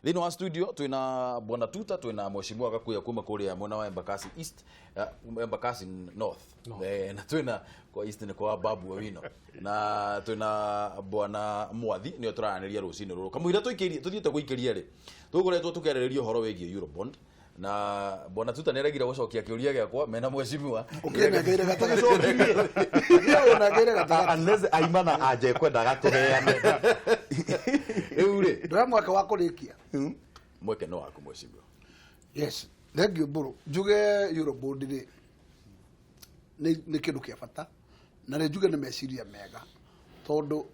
Thĩinĩ wa studio twĩna Bwana Tuta, twĩna Mheshimiwa Gakuya kuma kũrĩa mwena wa Embakasi East, Embakasi North. Na twĩna kwa East nĩ kwa Babu Owino, na twĩna Bwana Mwathi, nĩo tũraranĩria rũcinĩ rũrũ. Kamũira tũikĩrie tũthiĩte gũikĩria rĩ, tũkoretwo tũkĩarĩrĩria ũhoro wĩgiĩ Eurobond, na Bwana Tuta nĩ aregire gũcokia kĩũria gĩakwa mena mheshimiwa. Ũkĩnengeire gatagatĩ. Ũnengeire gatagatĩ. Unless aima na anja ekwendaga tũheane. Rĩu rĩ, Ndĩra mweke wa kũrĩkia. Mweke no waku, mheshimiwa. Yes, thank you, Mbũrũ. Njuge Eurobond rĩ nĩ kĩndũ kĩa bata, na nĩ njuge nĩ meciria mega, tondũ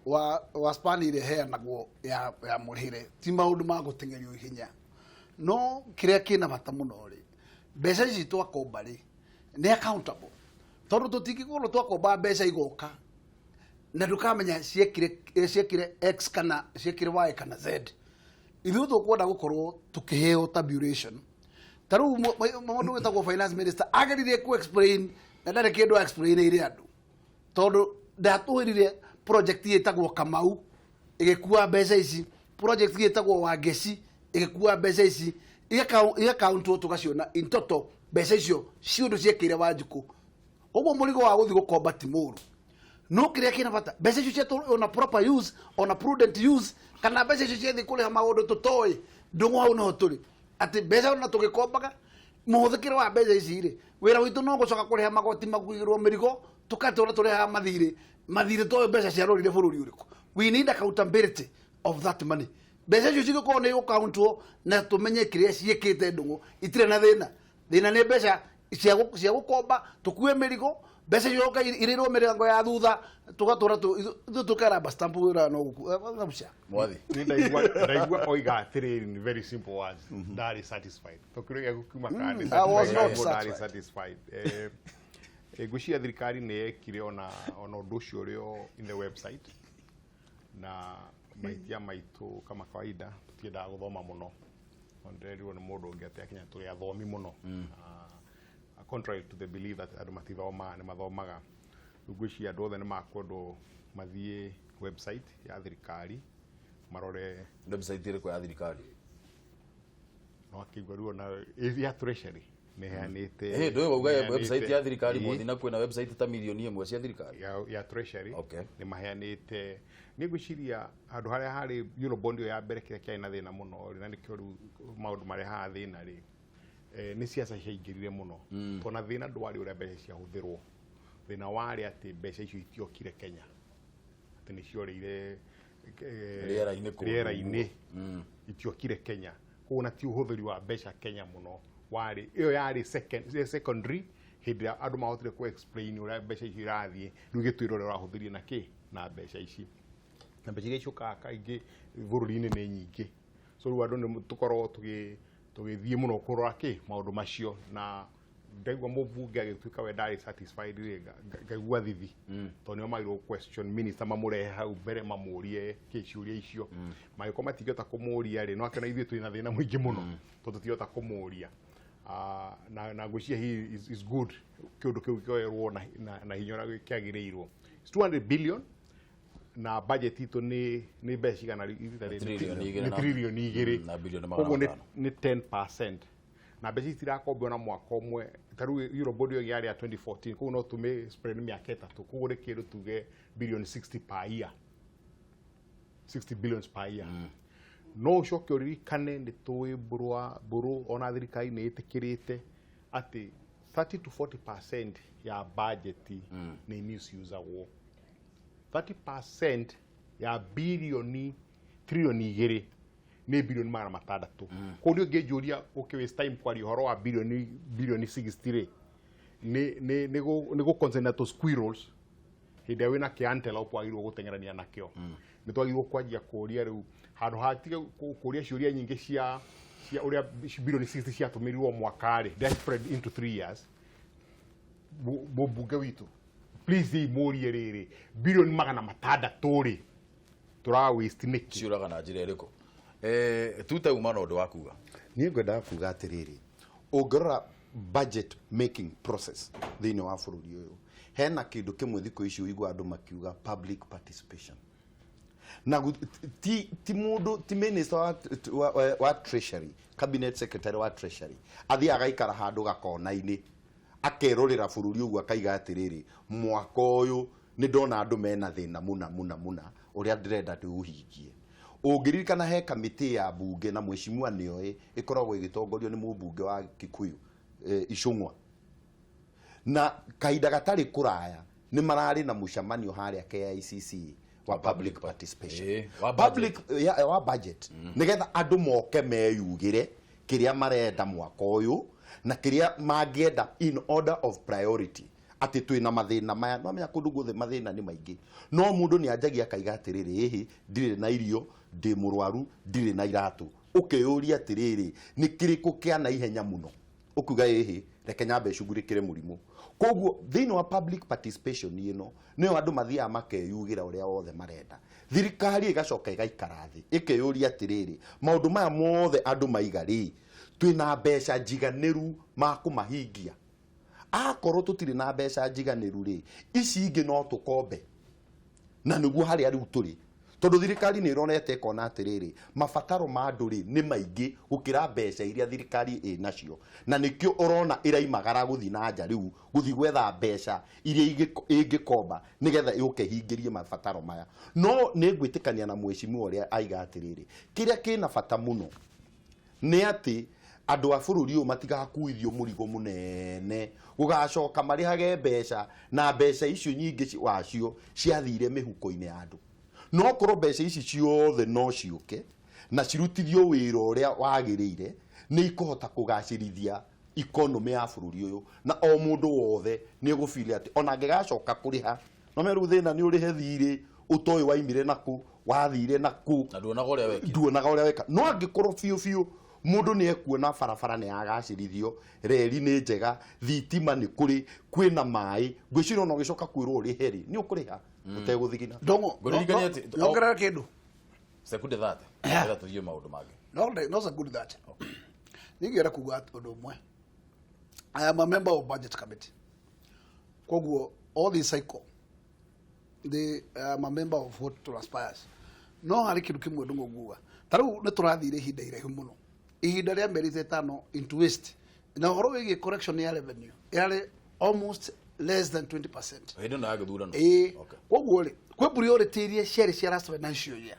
wa span ĩrĩa ĩheanagwo ya mũrĩhĩre ti maũndũ ma gũteng'erio ihenya. No kĩrĩa kĩna bata mũno rĩ, mbeca ici twakomba rĩ, nĩ accountable, tondũ tũtingĩkorwo twakomba mbeca igoka na ndũkamenya ciekire X kana ciekire Y kana Z. Ithuĩ tũkwenda gũkorwo tũkĩheo tabulation. Ta rĩu mũndũ wĩtagwo finance minister ageririe ku explain na ndarĩ kĩndũ explain-ĩire andũ, tondũ ndatwĩrire project ĩtagwo Kamau ĩgĩkua mbeca ici, project ĩtagwo Wangeci ĩgĩkua mbeca ici, igakauntwo tũgaciona in total mbeca icio ciũndũ ciekĩire Wanjikũ. Koguo mũrigo wa gũthiĩ gũkomba ti mũru, no kĩrĩa kĩna bata, mbeca icio ciatũ ona proper use, ona prudent use, kana mbeca icio ciathiĩ kũrĩha maũndũ tũtoĩ. Ndũng'ũ hau noho tũrĩ, atĩ mbeca ona tũgĩkombaga, mũhũthĩkĩre wa mbeca ici rĩ, wĩra witũ no gũcoka kũrĩha magoti, makuigĩrwo mĩrigo, tũkatũra tũrĩhaga mathirĩ, mathirĩ toĩ mbeca ciarorire bũrũri ũrĩkũ. We need accountability of that money. Mbeca icio cigĩkorwo nĩ igũkauntwo na tũmenye kĩrĩa ciĩkĩte, ndũng'ũ itirĩ na thĩna. Thĩna nĩ mbeca cia gũkomba tũkue mĩrigo, mbeca icio irĩrwo mĩrango ya thutha, tũgatũra ithuĩ tũkaramba stamp wĩra no gũku. Mwathi. Nĩ ndaigua oiga atĩrĩrĩ, in very simple words, ndarĩ satisfied. Tokĩrĩ gĩa gũkiuma kana nĩ I was not satisfied, ndarĩ satisfied. satisfied. Ngwĩciria thirikari nĩ yekire ona ũndũ ũcio ũrĩ o in the website, na mahĩtia maitũ kama kawaida tũtiendaga gũthoma mũno. Ndĩrerirwo nĩ mũndũ ũngĩ atĩ Akenya tũrĩ athomi mũno. Contrary to the belief that andũ matithomaga, nĩ mathomaga. Rĩu ngwĩciria andũ othe nĩ makwendwo mathiĩ website ya thirikari marore. Website ĩrĩkũ ya thirikari? No akĩigua ruo na ya Treasury nĩ ĩheanĩte. Ĩ ndũĩ wauga website ya thirikari, Mwathi, na kwĩna website ta 1,000,000 cia thirikari. Ya Treasury nĩ maheanĩte. Nĩ ngwĩciria handũ harĩa harĩ Eurobond ĩyo ya mbere, kĩrĩa kĩarĩ na thĩna mũno rĩ, na nĩkĩo rĩu maũndũ marehaga thĩna rĩ, nĩ ciaca ciaingĩrire mũno, tondũ na thĩna ndwarĩ ũrĩa mbeca ciahũthĩrwo, thĩna warĩ atĩ mbeca icio itiokire Kenya, atĩ nĩ ciorĩire rĩera-inĩ kũndũ. Rĩera-inĩ, itiokire Kenya. Koguo na ti ũhũthĩri wa mbeca Kenya mũno warĩ, ĩyo yarĩ secondary. Hĩndĩ ĩrĩa andũ mahotire ku explain ũrĩa mbeca icio irathiĩ, rĩu gĩtwĩra ũrĩa ũrahũthĩria na kĩ na mbeca ici, na mbeca iria icokaga kaingĩ bũrũri-inĩ nĩ nyingĩ. So rĩu andũ nĩ tũkorwo tũgĩthiĩ mũno kũrora kĩ maũndũ macio, na ndaigua mũmbunge agĩtuĩka we ndarĩ satisfied rĩ, ngaigua thithi, tondũ nĩo magĩrĩirwo question minister, mamũrehe hau mbere mamũrie kĩ ciũria icio. Mangĩkorwo matingĩhota kũmũria rĩ, no akĩona ithuĩ twĩna thĩna mũingĩ mũno tondũ tũtingĩhota kũmũria. Na ngwĩciria he is good kĩũndũ kĩu kĩoerwo na hinya ũrĩa kĩagĩrĩirwo. It's 200 billion, na budget itũ nĩ mbeca cigana rita rĩrĩ? Tririoni 2 Nĩ 2 tririoni. Na bilioni magana Koguo nĩ matano. nĩ 10%, na mbeca ici itirakombwo na mwaka ũmwe. Ta rĩu Eurobond ĩyo yarĩ ya 2014, koguo no tũmĩ spread mĩaka 3, koguo nĩ kĩndũ tuge billion 60 per year, 60 billions per year. No ũcoke ũririkane nĩ tũĩ mbũrũ mbũrũ ona thirikari nĩ ĩtĩkĩrĩte atĩ 30 to 40% ya budget nĩ misusagwo. 30% ya bilioni 2 tririoni nĩ bilioni 600. Koguo nĩ ũngĩnjũria ũkĩ waste time kwaria ũhoro wa bilioni 60 rĩ, nĩ gũ concentrate to squirrels. Hĩndĩ ĩrĩa wĩna kĩ antelope wagĩrĩirwo gũteng'erania nakĩo, nĩ twagĩrĩirwo kwanjia kũria rĩu handũ ha tige kũria ciũria nyingĩ cia ũrĩa bilioni 60 ciatũmĩrirwo mwaka rĩ, they spread into 3 years. Mũmbunge witũ, please mũrie rĩrĩ, bilioni 600 rĩ, tũra waste nĩkĩ? Ciũraga na njĩra ĩrĩkũ? Tuta uma na ũndũ wa kuga. Niĩ ngwendaga kuga atĩrĩrĩ, ũngĩrora budget making process thĩinĩ wa bũrũri ũyũ, hena kĩndũ kĩmwe thikũ ici ũigua andũ makiuga public participation. Na ti mundu, ti minister wa treasury, cabinet secretary wa treasury athiaga agaikara handũ gakona-inĩ, akerorera bũrũri ũguo, akaiga atĩrĩrĩ, mwaka ũyũ nĩ ndona andũ mena thĩna mũna mũna mũna ũrĩa ndĩrenda ndĩũhingie. Ũngĩririkana he kamĩtĩ ya mbunge, na mheshimiwa nĩoĩ, ĩkoragwo ĩgĩtongorio nĩ mũmbunge wa Kikuyu, Icũng'wa, na kahinda gatarĩ kũraya nĩ mararĩ na mũcemanio harĩa KICC wa public participation. Wa budget. Public ya, wa budget, nigetha andũ moke meyugĩre kĩrĩa marenda mwaka ũyũ na kĩrĩa mangĩenda in order of priority, atĩ twĩna mathĩna maya. No menya kũndũ guothe mathĩna nĩ maingĩ, no mũndũ nĩ anjagia akaiga atĩrĩrĩ, ĩhĩ, ndirĩ na irio, ndĩ mũrwaru, ndirĩ na iratũ. Ũkeyũria atĩrĩrĩ, nĩ kĩrĩkũ kĩa naihenya mũno? Ũkuga, ĩhĩ, reke nyambe cugurĩkĩre mũrimũ. Koguo thĩinĩ wa public participation ĩno nĩyo andũ mathiaga makeyugĩra ũrĩa wothe marenda. Thirikari ĩgacoka ĩgaikara thĩ, ĩkeyũria atĩrĩrĩ, maũndũ maya mothe andũ maiga rĩ, twĩna mbeca njiganĩru ma kũmahingia? Akorwo tũtirĩ na mbeca njiganĩru rĩ, ici ingĩ no tũkombe. Na nĩguo harĩa rĩu tũrĩ, tondũ thirikari nĩ ĩronete, ĩkona atĩrĩrĩ, mabataro ma andũ rĩ nĩ maingĩ gũkĩra mbeca iria thirikari ĩ nacio, na nĩkĩo ũrona ĩraimagara gũthiĩ na nja rĩu, gũthiĩ gwetha mbeca iria ĩngĩkomba nĩgetha yũke hingĩrie mabataro maya. No nĩ ngwĩtĩkania na mheshimiwa ũrĩa aiga atĩrĩrĩ, kĩrĩa kĩna bata mũno nĩ atĩ andũ a bũrũri ũyũ matigakuithio mũrigo mũnene gũgacoka marĩhage mbeca, na mbeca icio nyingĩ wacio ciathire mĩhuko-inĩ ya andũ. No korwo mbeca ici ciothe no ciũke na cirutithio wĩra ũrĩa wagĩrĩire, nĩ ikũhota kũgacĩrithia economy ya bũrũri ũyũ, na o mũndũ wothe nĩ egũbili atĩ ona angĩgacoka kũrĩha no meru thĩna nĩ ũrĩhe thirĩ ũtoĩ waimire naku, wathire naku. Na nduonaga ũrĩa wekire. Nduonaga ũrĩa weka. No angĩkorwo biũ biũ mũndũ nĩ ekuona barabara nĩ yagacĩrithio, reri nĩ njega, thitima nĩ kũrĩ, kwĩna maĩ, ngwĩciria ona ũgĩcoka kwĩrwo ũrĩhe rĩ, nĩ ũkũrĩha ũtegũthigina. Ndongo. Ngũririkania atĩ- Nyongerera kĩndũ. Sekunde 30 nĩgetha tũthiĩ maũndũ mangĩ. No sekunde 30. Ningĩenda kuga atĩ ũndũ ũmwe, I am a member of budget committee, koguo all this cycle I am a member of what transpires. No harĩ kĩndũ kĩmwe ndũng'ũ nguga, ta rĩu nĩ tũrathire ihinda iraihu mũno, ihinda rĩa mĩeri 5 into waste, na ũhoro wĩgiĩ correction ya revenue yarĩ almost less than 20%. Hĩndĩ ĩno ya gĩthurano. Ĩĩ. Koguo rĩ, kwĩ priority iria ciarĩ cia last financial year,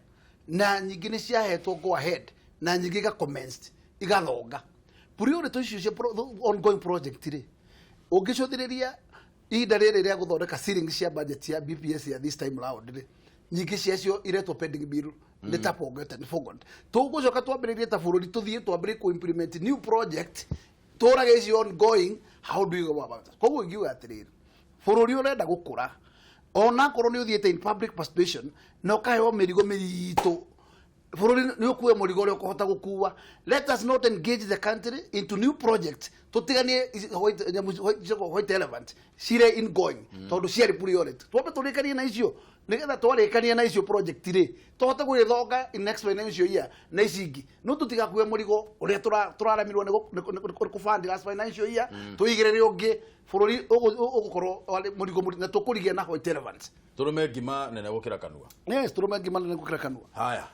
na nyingĩ nĩ ciahetwo go ahead, na nyingĩ iga commenced, igathonga priority icio cia ongoing project rĩ. Ũngĩcũthĩrĩria ihinda rĩrĩ rĩa gũthondeka ceiling cia budget ya BPS ya this time round rĩ, nyingĩ ciacio iretwo pending bill, nĩ ta forgotten forgot. Tũgũcoka twambĩrĩrie ta bũrũri, tũthiĩ twambĩrĩrie kũ implement new project, tũrage icio ongoing. How do you go about it? Koguo ingiuga atĩrĩrĩ, bũrũri ũrenda gũkũra, onakorwo nĩ ũthiĩte in public participation na ũkaheo mĩrigo mĩritũ, bũrũri nĩ ũkue mũrigo ũrĩa ũkũhota gũkua. Let us not engage the country into new project, tũtiganie nyamũ ciĩtagwo white elephant cirĩ ingoing, tondũ ciarĩ priority. Twambe tũrĩkanie na icio, nĩgetha twarĩkania na icio project rĩ, tũhote gũgĩthonga in next financial year na ici ingĩ. No tũtigakue mũrigo ũrĩa tũraremirwo nĩ kũbandi last financial year, tũigĩrĩre ũngĩ bũrũri ũgũkorwo warĩ mũrigo mũritũ na tũkũrigia na white elephant. Tũrũme ngima nene gũkĩra kanua. Yes, tũrũme ngima nene gũkĩra kanua. Haya,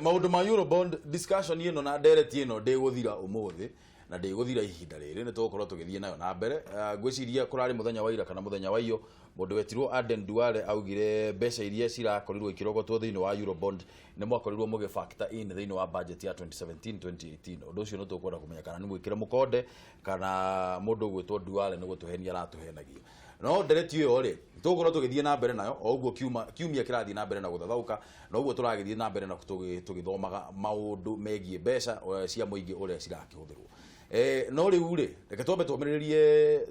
maũndũ ma Eurobond discussion ĩno na ndereti ĩno ndĩgũthira ũmũthĩ na ndĩgũthira ihinda rĩrĩ, nĩ tũgũkorwo tũgĩthiĩ nayo na mbere. Ngwĩciria kũrarĩ mũthenya wa ira kana mũthenya wa iyo, mũndũ wetirwo Aden Duale augire mbeca iria cirakorirwo ikĩrogotwo thĩinĩ wa Eurobond nĩ mwakorirwo mũgĩ factor in thĩinĩ wa budget ya 2017 2018. Ũndũ ũcio nĩ tũkwenda kũmenya kana nĩ mwĩkĩre mũkonde, kana mũndũ ũgwĩtwo Duale nĩ gũtũhenia aratũhenagia. No ndereti ĩyo rĩ, tũgũkorwo tũgĩthiĩ na mbere nayo o ũguo kiumia kĩrathiĩ na mbere na gũthathauka, na ũguo tũragĩthiĩ na mbere na tũgĩthomaga maũndũ megiĩ mbeca cia mũingĩ ũrĩa cirakĩhũthĩrwo. No rĩu rĩ, reke twambe twambĩrĩrie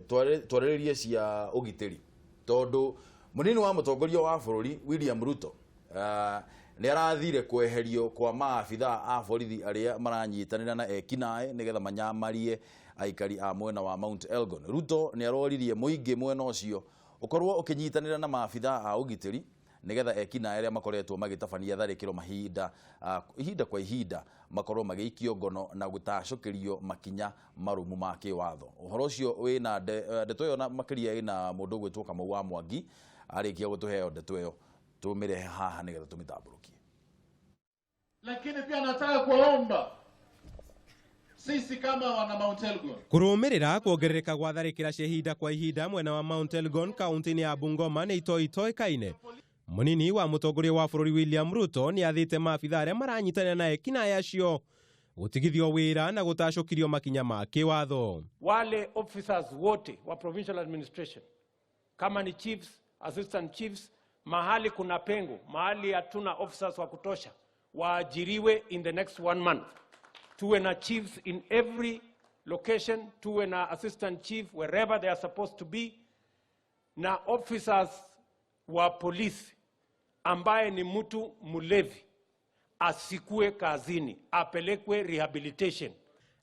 twarĩrĩrie cia ũgitĩri, tondũ mũnini wa mũtongoria wa bũrũri William Ruto nĩ arathire kweherio kwa maabithaa a borithi arĩa maranyitanĩra na ekinaĩ nĩgetha manyamarie aikari a mwena wa Mount Elgon. Ruto nĩ aroririe mũingĩ mwena ũcio ũkorwo ũkĩnyitanĩra na maabithaa a ũgitĩri nĩgetha ekinaĩ arĩa makoretwo magĩtabania tharĩkĩro mahinda ihinda kwa ihinda makorwo magĩikio ngono na gũtacũkĩrio makinya marũmu ma kĩwatho. Ũhoro ũcio wĩna ndeto ĩyo na makĩria ĩna mũndũ ũgwĩtwo Kamau wa Mwangi. Arĩkia gũtũheo ndeto ĩyo, tũmĩrehe haha nĩgetha tũmĩtambũrũkie. Lakini pia nataka kuwaomba sisi kama wana Mount Elgon Kũrũmĩrĩra kuongerereka gwa tharĩkĩra cia ihinda kwa ihinda mwena wa Mount Elgon kaunti-inĩ ya Bungoma nĩ itoi itoĩkaine. Mũnini wa mũtongoria wa bũrũri William Ruto nĩ athĩte maabitha arĩa maranyitanĩra na ekinaĩ acio gũtigithio wĩra na gũtacũkĩrio makinya ma kĩwatho. Wale officers wote wa provincial administration, kama ni chiefs, assistant chiefs, mahali kuna pengo, mahali hatuna officers wa kutosha, waajiriwe in the next one month. Tuwe na chiefs in every location, tuwe na assistant chief wherever they are supposed to be, na officers wa polisi ambaye ni mtu mlevi asikue kazini, apelekwe rehabilitation.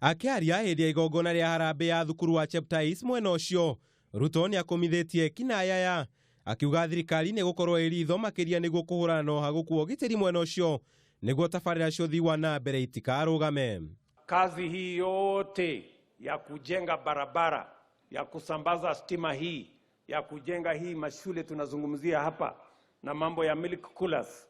Akĩaria hĩndĩ ya igongona rĩa harambee ya thukuru wa Cheptais mwena ũcio, Ruto nĩ akũmithĩtie ekinaĩ aya akiuga thirikari nĩ gũkorwo ĩ ritho makĩria nĩguo kũhũrana na ũhagũku wa ũgitĩri mwena ũcio nĩguo tabarĩra cia ũthii wa na mbere itikarũgame. Kazi hii yote ya kujenga barabara, ya kusambaza stima hii, ya kujenga hii mashule tunazungumzia hapa na mambo ya milk coolers,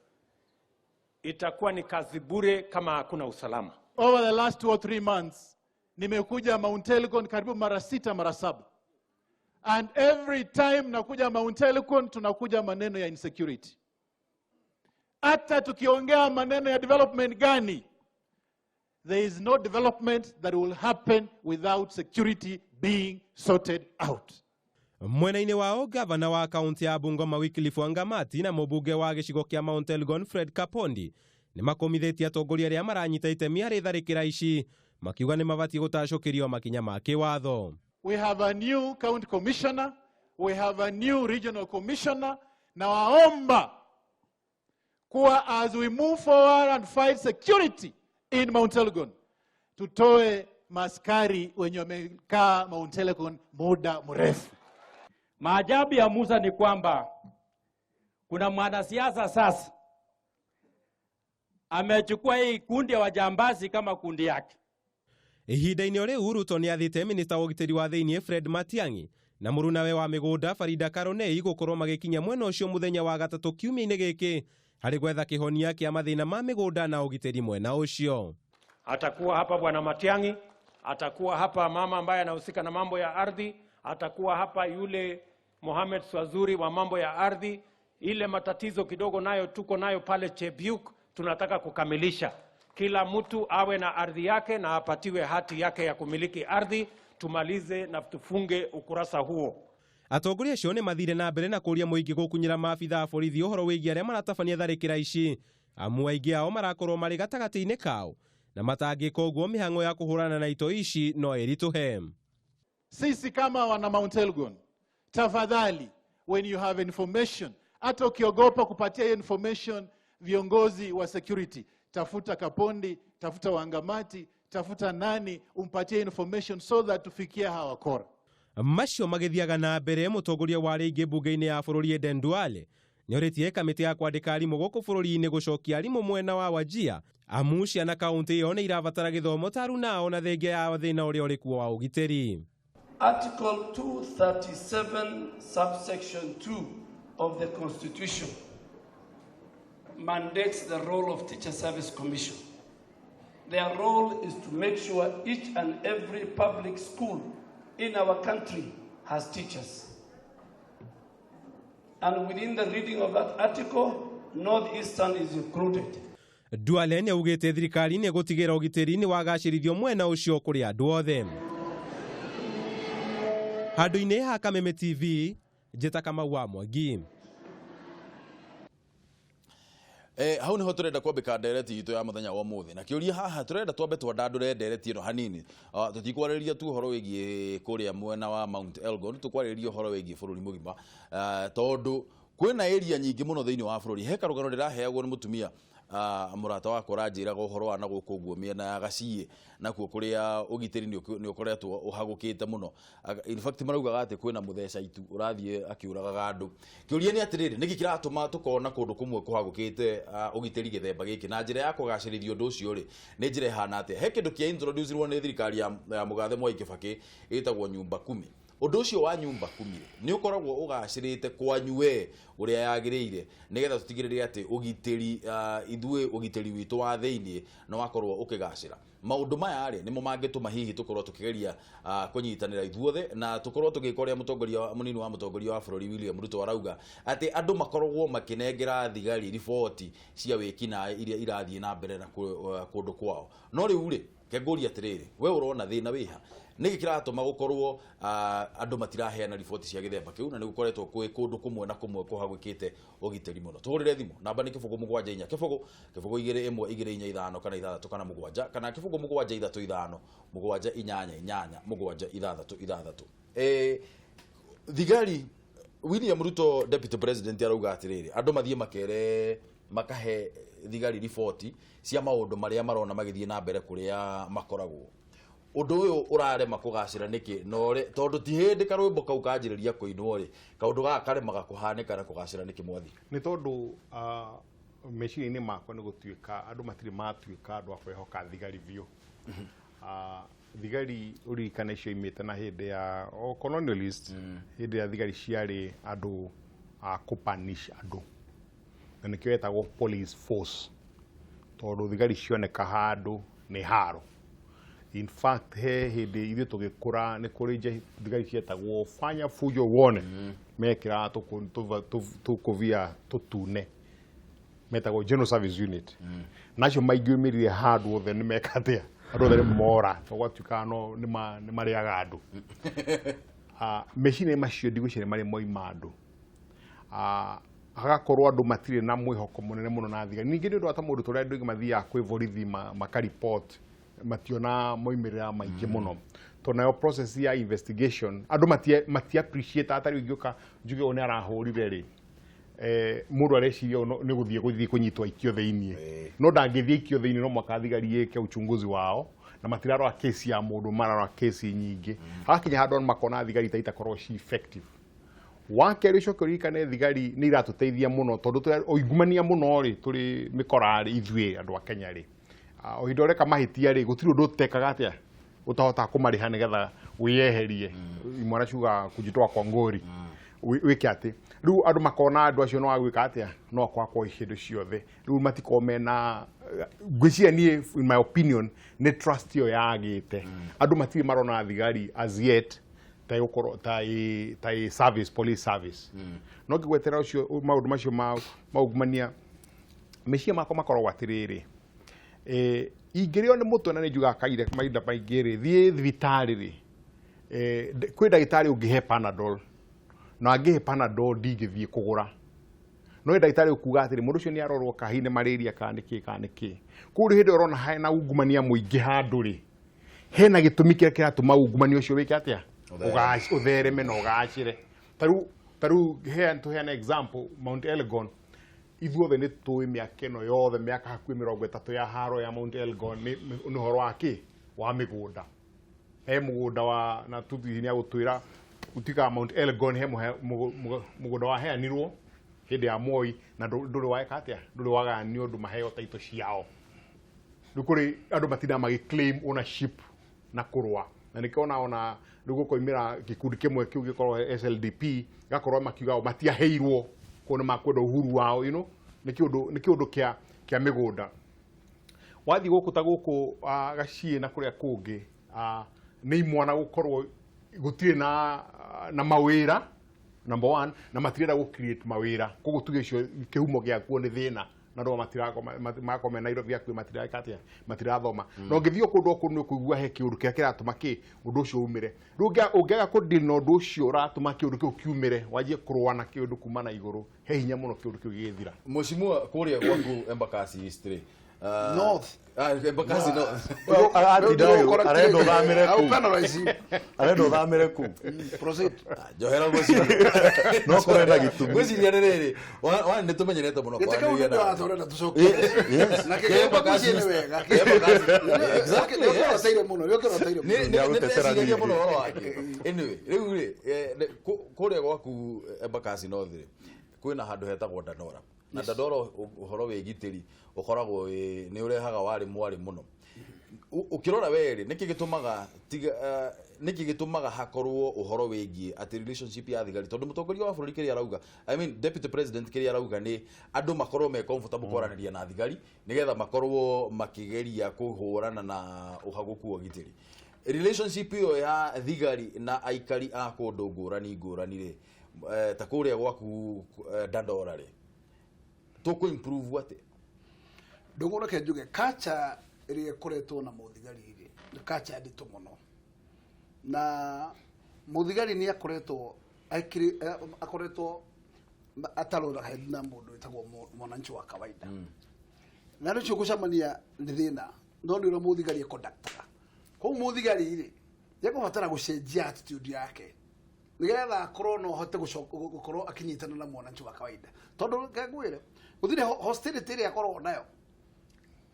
itakuwa ni kazi bure kama hakuna usalama. Over the last 2 or 3 months nimekuja Mount Elgon karibu mara sita, mara saba, and every time nakuja Mount Elgon tunakuja maneno ya insecurity. Hata tukiongea maneno ya development gani, there is no development that will happen without security being sorted out. Mwena-inĩ wao, gavana wa kaunti ya Bungoma Wycliffe Wangamati na mũmbunge wa gĩcigo kĩa Mount Elgon Fred Kapondi nĩ makũmithĩtie atongoria arĩa maranyita itemi harĩ tharĩkĩra ici, makiuga nĩ mabatiĩ gũtacũkĩrio makinya ma kĩwatho. We have a new county commissioner, we have a new regional commissioner, na waomba kuwa as we move forward and fight security in Mount Elgon, tutoe maskari wenye wamekaa Mount Elgon muda mrefu. Maajabu ya Musa ni kwamba kuna mwanasiasa sasa amechukua hii kundi ya wajambazi kama kundi yake. Ihinda-inĩ o rĩu, Ruto nĩ athĩte minista wa ũgitĩri wa thĩinĩ Fred Matiang'i na mũrunawe wa mĩgũnda Farida Karonei gũkorwo magĩkinya mwena ũcio mũthenya wa gatatũ kiumia-inĩ gĩkĩ harĩ gwetha kĩhonia kĩa mathĩna ma mĩgũnda na ũgitĩri mwena ũcio. Atakuwa hapa Bwana Matiang'i, atakuwa hapa mama ambaye anahusika na mambo ya ardhi, atakuwa hapa yule Mohamed Swazuri wa mambo ya ardhi. Ile matatizo kidogo nayo tuko nayo pale Chebiuk, tunataka kukamilisha. Kila mtu awe na ardhi yake na apatiwe hati yake ya kumiliki ardhi, tumalize na tufunge ukurasa huo. Atongoria acio nĩ mathire na mbere na kũria mũingĩ gũkunyĩra maabitha a borithi ũhoro wĩgiĩ arĩa maratabania tharĩkĩra ici, amu aingĩ ao marakorwo marĩ gatagatĩ-inĩ kao na matangĩka ũguo mĩhang'o ya kũhũrana na itoi ici no ĩritũhe. Sisi kama wana Mount Elgon, tafadhali, when you have information, hata ukiogopa kupatia hiyo information viongozi wa security, tafuta Kapondi, tafuta Wangamati, tafuta nani, umpatie information so that tufikie hawa wakora. Macio magĩthiaga na mbere, mũtongoria wa arĩa aingĩ mbunge-inĩ ya bũrũri Aden Duale nĩorĩtie kamĩtĩ ya kwandĩka arimũ gũkũ bũrũri-inĩ gũcokia arimũ mwena wa Wajir, amu ciana kaunti ĩyo nĩ irabatara gĩthomo ta arunao na thengia ya thĩna ũrĩa ũrĩ kuo wa ũgitĩri. Article 237, subsection 2 of the Constitution mandates the role of Teacher Service Commission. Their role is to make sure each and every public school in our country has teachers. And within the reading of that article, Northeastern is included. Duale nĩ augĩte thirikari nĩ ĩgũtigĩra ũgitĩri nĩ wagacĩrithio mwena ũcio kũrĩ andũ othe. Handũ-inĩ ha Kameme TV, njĩta Kamau wa Mwangi. Hau niho turenda kwambika ndereti itũ ya muthenya wa umuthi, na kiuria haha turenda twambe twandandure ndereti ĩno hanini. Tũtikwarĩrĩria tu ũhoro wĩgiĩ kũrĩa mwena wa Mount Elgon, tũkwarĩrĩria ũhoro wĩgiĩ bũrũri mũgima, tondũ kwĩna area nyingĩ mũno thĩinĩ wa bũrũri. He karũgano ndĩraheagwo nĩ mũtumia, mũrata wakwa, ũranjĩraga ũhoro wa na gũkũ ũguo mĩena ya Gaciĩ nakuo kũrĩa ũgitĩri nĩ ũkoretwo ũhagũkĩte mũno. In fact, maraugaga atĩ kwĩna mũtheca itu ũrathiĩ akĩũragaga andũ. Kĩũria nĩ atĩrĩrĩ, nĩkĩ kĩratũma tũkona kũndũ kũmwe kũhagũkĩte ũgitĩri gĩthemba gĩkĩ, na njĩra ya kũgacĩrithia ũndũ ũcio rĩ, nĩ njĩra ĩhana atĩa? He kĩndũ kĩa introduce-irwo nĩ thirikari ya mũgathe Mwai Kĩbakĩ ĩtagwo Nyumba Kumi. Ũndũ ũcio wa nyumba kumi rĩ, nĩ ũkoragwo ũgacĩrĩte kwanyu we ũrĩa yagĩrĩire, nĩgetha tũtigĩrĩre atĩ ũgitĩri, ithuĩ ũgitĩri witũ wa thĩinĩ nĩ wakorwo ũkĩgacĩra. Maũndũ maya rĩ, nĩmo mangĩtũma hihi tũkorwo tũkĩgeria kũnyitanĩra ithuothe na tũkorwo tũgĩka ũrĩa mũtongoria mũnini wa mũtongoria wa bũrũri William Ruto arauga atĩ andũ makoragwo makĩnengera thigari riboti cia wĩkinaĩ iria irathiĩ na mbere na kũndũ kwao. No rĩu rĩ, kengũria atĩrĩrĩ, we ũrona thĩna wĩha? Nĩkĩ kĩratũma gũkorwo andũ matiraheana riboti cia gĩthemba kĩu, na nĩ gũkoretwo kwĩ kũndũ kũmwe na kũmwe kũhagũkĩte ũgitĩri mũno? Tũhũrĩre thimũ, namba nĩ 0 7 4 0 0 2 1 2 4 5 kana 6 kana 7 kana 0 7 3 5 7 8 8 7 6 6. Thigari William Ruto deputy president arauga atĩrĩrĩ, andũ mathiĩ makere makahe thigari riboti cia maũndũ marĩa marona magĩthiĩ na mbere kũrĩa makoragwo. Ũndũ ũyũ ũrarema kũgacĩra nĩkĩ? No tondũ ti hĩndĩ karwĩmbo kau kanjĩrĩria kũinwo rĩ, kaũndũ gaka karemaga kũhanĩka na kũgacĩra nĩkĩ mwathi? Nĩ tondũ meciria-inĩ makwa nĩ gũtuĩka andũ matirĩ matuĩka andũ a kwĩhoka thigari biũ. Thigari ũririkane icio imĩte na hĩndĩ ya colonialist, hĩndĩ ya thigari ciarĩ andũ a kũpanish andũ, na nĩkĩo yetagwo police force, tondũ thigari cioneka handũ nĩ haro. In fact, he hĩndĩ ithuĩ tũgĩkũra nĩ kũrĩ thigari cietagwo fanya fujo wone, mekĩraga tũkũbia tũtune, metagwo General Service Unit. Nacio maingĩumĩrire handũ othe nĩ meka atĩa, andũ othe nĩ mora, tondũ gwatuĩkaga no nĩ marĩaga andũ. Meciria macio ndigwĩciria marĩ moima andũ. Hagakorwo andũ matirĩ na mwĩhoko mũnene mũno na thigari. Ningĩ nĩ ũndũ wa ta mũndũ tũrĩa andũ aingĩ mathiaga kwĩ borithi makaripot, mationa moimĩrĩra maingĩ mũno, tondũ nayo process ya investigation andũ mati appreciate. Ata rĩu ingĩũka njuge ũyũ nĩ arahũrire rĩ, mũndũ areciria nĩ gũthiĩ kũnyitwo aikio thĩiniĩ, no ndangĩthiĩ aikio thĩiniĩ, no mwaka thigari ĩke uchunguzi wao, na matirarora kesi ya mũndũ, mararora kesi nyingĩ. Hakinya handũ andũ makona thigari ta itakorwo ci effective. Wa kerĩ, ũcoke ũririkane thigari nĩ iratũteithia mũno, tondũ tũrĩ ũingumania mũno rĩ, tũrĩ mĩkora rĩ, ithuĩ andũ a Kenya rĩ, o hĩndĩ ũreka mahĩtia rĩ, gũtirĩ ũndũ ũtekaga atĩa ũtahotaga kũmarĩha nĩgetha wĩyeherie. Imwana ciugaga kujitoa kwa ngori, wĩke atĩ rĩu andũ makona andũ acio no agwĩka atĩa, no akwakwo hĩndĩ ciothe. Rĩu matikorwo mena, ngwĩciria niĩ in my opinion nĩ trust ĩyo yagĩte. Andũ matirĩ marona thigari as yet ta ĩgũkorwo ta ĩ service, police service. No ngĩgwetera ũcio maũndũ macio ma maungumania, meciria makwa makoragwo atĩrĩrĩ, ingĩrĩo nĩ mũtwe, na nĩ njugaga kaire mahinda maingĩ rĩ, thiĩ thibitarĩ rĩ, kwĩ ndagĩtarĩ ũngĩhe Panadol, na angĩhe Panadol ndingĩthiĩ kũgũra, no nĩ ndagĩtarĩ ũkuga atĩrĩ mũndũ ũcio nĩ arorwo kana hihi nĩ malaria kana nĩ kĩ kana nĩ kĩ. Koguo hĩndĩ ĩyo ũrona hena ungumania mũingĩ handũ rĩ, hena gĩtũmi kĩrĩa kĩratũma ungumania ũcio wĩke atĩa, ũthereme na ũgacĩre. Ta rĩu tũheane example, Mount Elgon. Ithuothe nĩ tũĩ mĩaka ĩno yothe, mĩaka hakuhĩ 30 ya haro ya Mount Elgon nĩ ũhoro wa kĩ wa mĩgũnda. He mũgũnda wa na tuthi nĩ agũtwĩra gũtuĩkaga Mount Elgon he mũgũnda waheanirwo hĩndĩ ya Moi na ndũrĩ waeka atĩa, ndũrĩ wagayanio andũ maheo taito ciao. Rĩu kũrĩ andũ matindaga magĩ claim ownership na kũrũa, na nĩkĩo ona rĩu gũkoimĩra gĩkundi kĩmwe kĩu gĩkorwo SLDP, gakorwo makiuga o matiaheirwo, koguo nĩ makwenda uhuru wao, nĩ kĩũndũ kĩa mĩgũnda. Wathiĩ gũkũ ta gũkũ Gaciĩ na kũrĩa kũngĩ, nĩ imwana gũkorwo gũtirĩ na mawĩra number one, na matirenda gũ create mawĩra, koguo tuge ũcio kĩhumo gĩakuo nĩ thĩna, na andũ magakorwo me Nairobi hakuhĩ matireka atĩa, matirathoma. Na ũngĩthiĩ o kũndũ o kũndũ nĩ ũkũigua he kĩũndũ kĩrĩa kĩratũma kĩ ũndũ ũcio umĩre. Rĩu ũngĩaga kũ deal na ũndũ ũcio ũratũma kĩũndũ kĩu kiumĩre, wanjie kũrũa na kĩũndũ kuma na igũrũ, he hinya mũno kĩũndũ kĩu gĩgĩthira. Mheshimiwa, kũrĩa gwaku Embakasi East rĩ, North. Embakasi North. Aratinda ũyũ, arenda ũthamĩre Au kũu. penalize you. Arenda ũthamĩre kũu. Proceed. Njohera ngwĩciria. No korwo ena gĩtũmi. Ngwĩciria nĩ rĩrĩ, wa nĩ tũmenyerete mũno Gĩtĩ kĩu kwaranĩria nĩ nawe. watũrenda tũcokie. Na kĩkĩo Embakasi mũciĩ nĩ East. wega. Embakasi. Exactly, yes. Nĩũkĩroteire mũno, nĩũkĩroteire Nĩ mũno. nĩ Nĩagũtetera ndĩreciragia ningĩ. mũno ũhoro wake. Anyway, rĩu rĩ, kũrĩa gwaku Embakasi North rĩ, kwĩna handũ hetagwo Dandora. Na Dandora ũhoro wĩ gitĩri ũkoragwo nĩ ũrehaga warĩ mwarĩ mũno. Ukirora weri niki gitumaga tiga niki gitumaga hakorwo uhoro wigie ati relationship ya thigari tondu mutongoria wa bururi kiria arauga, I mean deputy president kiria arauga ni andu makorwo me comfortable kwaranĩria na thigari nigetha makorwo makigeria kuhurana na uhaguku wa gitiri. Relationship iyo ya thigari na aikari a kundu ngurani ngurani ri, ta kuria gwaku Dandora ri, tuku improve ati? Ndũgũreke njuge kacha ĩrĩa ĩkoretwo na mũthigari rĩ nĩ kacha nditũ mũno, na mũthigari nĩ akoretwo akoretwo atarora head na mũndũ wĩtagwo mwananchi wa kawaida. Na rĩu gũcemania nĩ thĩna, no nĩ ũrĩa mũthigari ekondaktaga. Koguo mũthigari rĩ nĩekũbatara gũcenjia attitude yake nĩgetha akorwo no ahote gũkorwo akĩnyitana na mwananchi wa kawaida, tondũ reke ngwĩre gũtirĩ hostility ĩrĩa akoragwo nayo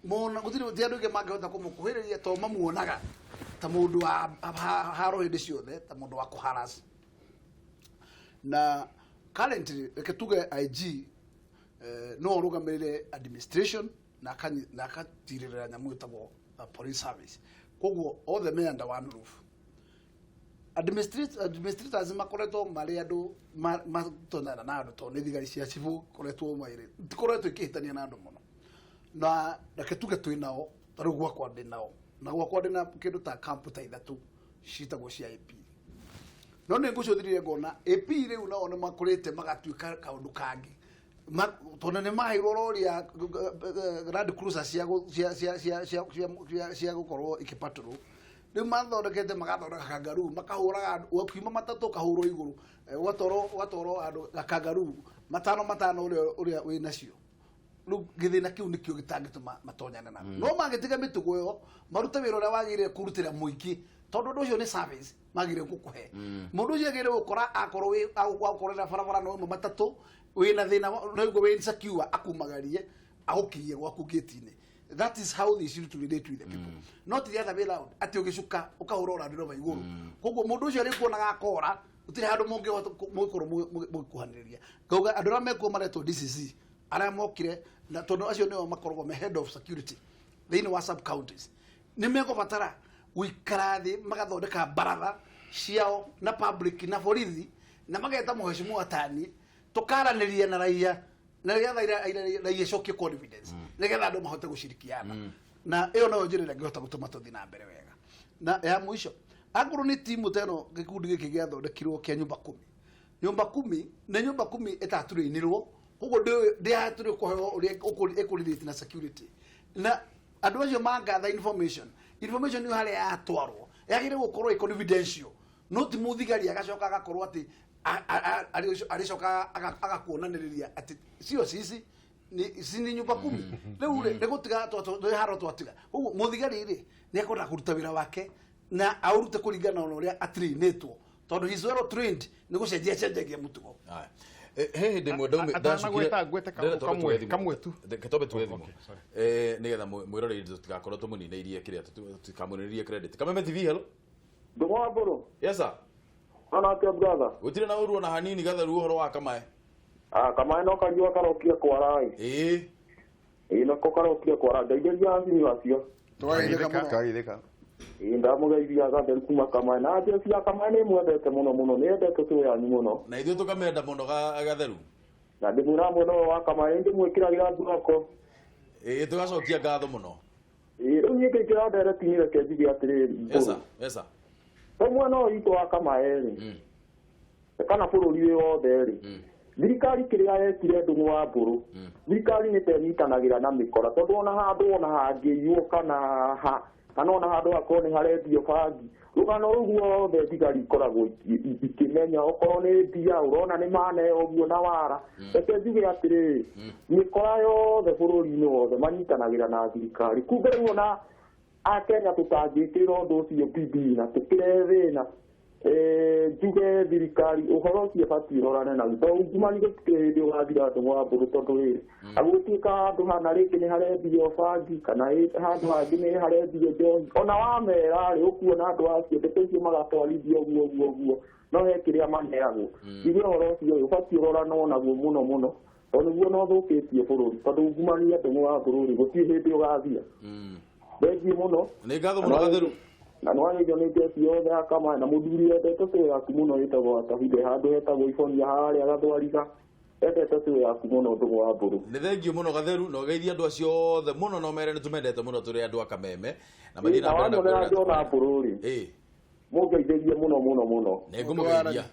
mona gũtirĩ ti andũ aingĩ mangĩhota kũmũkuhĩrĩria tondũ mamuonaga ta mũndũ wa haro hĩndĩ ciothe, ta mũndũ wa kũharas. Na currently reke tuge IG no arũgamĩrĩre administration na akatirĩrĩra nyamũ ĩtagwo police service, koguo othe me under one roof. Administrators makoretwo marĩ andũ matonana na andũ tondũ nĩ thigari cia civil koretwo mairĩ tikoretwo ikĩhĩtania na andũ mũno, na reke tuge twĩ nao ta rĩu gwakwa ndĩ nao, na gwakwa ndĩ na kĩndũ ta camp ta ithatũ ciĩtagwo cia AP, no nĩ ngũcũthĩrĩria ngona AP rĩu nao nĩ makũrĩte magatuĩka kaũndũ kangĩ, tondũ nĩ maheirwo rori ya Land Cruiser cia gũkorwo ikĩpatrol. Rĩu mathondekete magathondeka kangaroo, makahũraga ũkiuma matatũ ũkahũrwo igũrũ, ũgatwarwo handũ gakangaroo matano matano ũrĩa wĩ nacio. Rĩu gĩthĩna kĩu nĩkĩo gĩtangĩtũma matonyane na no mangĩtiga mĩtugo ĩyo marute wĩra ũrĩa wagĩrĩire kũrutĩra mũingĩ, tondũ ũndũ ũcio nĩ service magĩrĩire gũkũhe. Mũndũ ũcio agĩrĩire gũkora akorwo wĩ agũkorera barabara no ĩmwe matatũ wĩna thĩna no ũguo wĩ insecure akumagarie agũkinyie gwaku gate-inĩ. That is how they should relate with the people. Not the other way round atĩ ũgĩcuka ũkahũra Land Rover igũrũ. Koguo mũndũ ũcio arĩkuonaga akora gũtirĩ handũ mũngĩhota mũgĩkorwo mũgĩkuhanĩrĩria. Ngauga andũ arĩa mekuo maretwo DCC arĩa mokire na tondũ acio nĩo makoragwo me head of security thĩinĩ wa sub counties nĩ mekũbatara gũikara thĩ magathondeka baratha ciao na public na borithi na mageta mũheshimiwa tani tũkaranĩria na raia na nĩgetha raia icokie confidence nĩgetha andũ mahote gũcirikiana. Na ĩyo noyo njĩra ĩrĩa ĩngĩhota gũtũma tũthiĩ na mbere wega. Na ya mũico, akorwo nĩ timu ta ĩno gĩkundi gĩkĩ gĩathondekirwo kĩa nyũmba kumi, nyũmba kumi nĩ nyũmba kumi ĩtatũrĩinirwo, koguo ndĩhatũrĩ kũheo ũrĩa ĩkũrelate na security, na andũ acio mangatha information ĩyo harĩa yatwarwo yagĩrĩire gũkorwo ĩ confidential, no ti mũthigari agacoka agakorwo atĩ arĩcoka agakuonanĩrĩria atĩ cio cici ici nĩ nyũmba kumi. Rĩu rĩ nĩ gũtiga haro twatiga. Koguo mũthigari rĩ nĩ ekwendaga kũruta wĩra wake na aũrute kũringana na ũrĩa atrainĩtwo, tondũ he is well trained nĩ gũcenjia cenjagia mũtugo. He hĩndĩ ĩmwe Atanagweta ngwete kamwe tu. Twambe tuoe thimũ nĩgetha mwĩroreri tũtigakorwo tũmũninĩirie kĩrĩa tũtikamũninĩrie credit. Kameme TV, hello. Ndũng'ũ wa Mbũrũ. Yes sir. Ona atĩa brother? Gũtirĩ na ũru ona hanini gatheru ũhoro wa Kamae. Kamae no kariũa karokire kwara ĩ. Ĩĩ. Ĩĩ nako karokire kwara ngeithĩria acini acio. Tũrageithĩka mũno. Tũrageithĩka. Ĩĩ ndamũgeithia gatheru kuma Kamae na jeshi ya Kamae nĩ mwendete mũno mũno, nĩ yendete show yanyu mũno. Na ithuĩ tũkamenda mũno gatheru. Na ndĩmwĩra mwena ũyũ wa Kamae ndĩmwĩkĩragĩra mburoko. Ĩĩ tũgacokia ngatho mũno. Ĩĩ rĩu niĩ ngĩingĩra ndereti-inĩ reke njuge atĩrĩrĩ. Yes sir, yes sir. To mwena ũyũ witũ wa Kamae rĩ kana bũrũri wĩ wothe rĩ, thirikari kĩrĩa yekire Ndũng'ũ wa Mbũrũ, thirikari nĩ ta ĩnyitanagĩra na mĩkora, tondũ ona handũ ona hangĩiywo kana ha kana ona handũ hakorwo nĩ harendio bangi, rũgano rũu ruothe thigari ikoragwo ikĩmenya, okorwo nĩ mbia ũrona nĩ maneo ũguo na wara. Reke njuge atĩrĩrĩ, mĩkora yothe bũrũri-inĩ wothe manyitanagĩra na thirikari. Kumbe rĩu ona Akenya tũtangĩkĩrĩra ũndũ ũcio bidii na tũkĩrehe thĩna, njuge thirikari ũhoro ũcio ĩbatiĩ ĩrorane naguo, tondũ ungumania gũtirĩ hĩndĩ ũgathira Ndũng'ũ wa Mbũrũ, tondũ rĩrĩ agũtuĩka handũ hana rĩngĩ nĩ harendio bangi kana handũ hangĩ nĩ harendio njohi, ona wamera rĩ ũkuona andũ acio ndeto icio magatwarithia ũguo ũguo ũguo, no he kĩrĩa maneagwo. Njuge ũhoro ũcio ũbatiĩ ũroranwo naguo mũno mũno, tondũ nĩguo no ũthũkĩtie bũrũri, tondũ ungumania Ndũng'ũ wa Mbũrũ rĩ gũtirĩ hĩndĩ ũgathira. Thengiũ mũno. Nĩ ngatho mũno Gatheru. Na nĩwageithio nĩ ngeci yothe ya Kamae na mũthuri wendete cũĩ yaku mũno wĩtagwo Watabithe handũ hetagwo Ibonia harĩa Gathwariga. Endete cũĩ yaku mũno Ndũng'ũ wa Mbũrũ. Nĩ thengio mũno Gatheru na ũgeithie andũ acio othe mũno na ũmere nĩ tũmendete mũno tũrĩ andũ a Kameme na mathiĩ na mbere na wanyonera kwĩrorera Jona Mbũrũ rĩ. Ĩĩ. Mũngeithĩrie mũno mũno mũno. Nĩ ngũmũgeithia.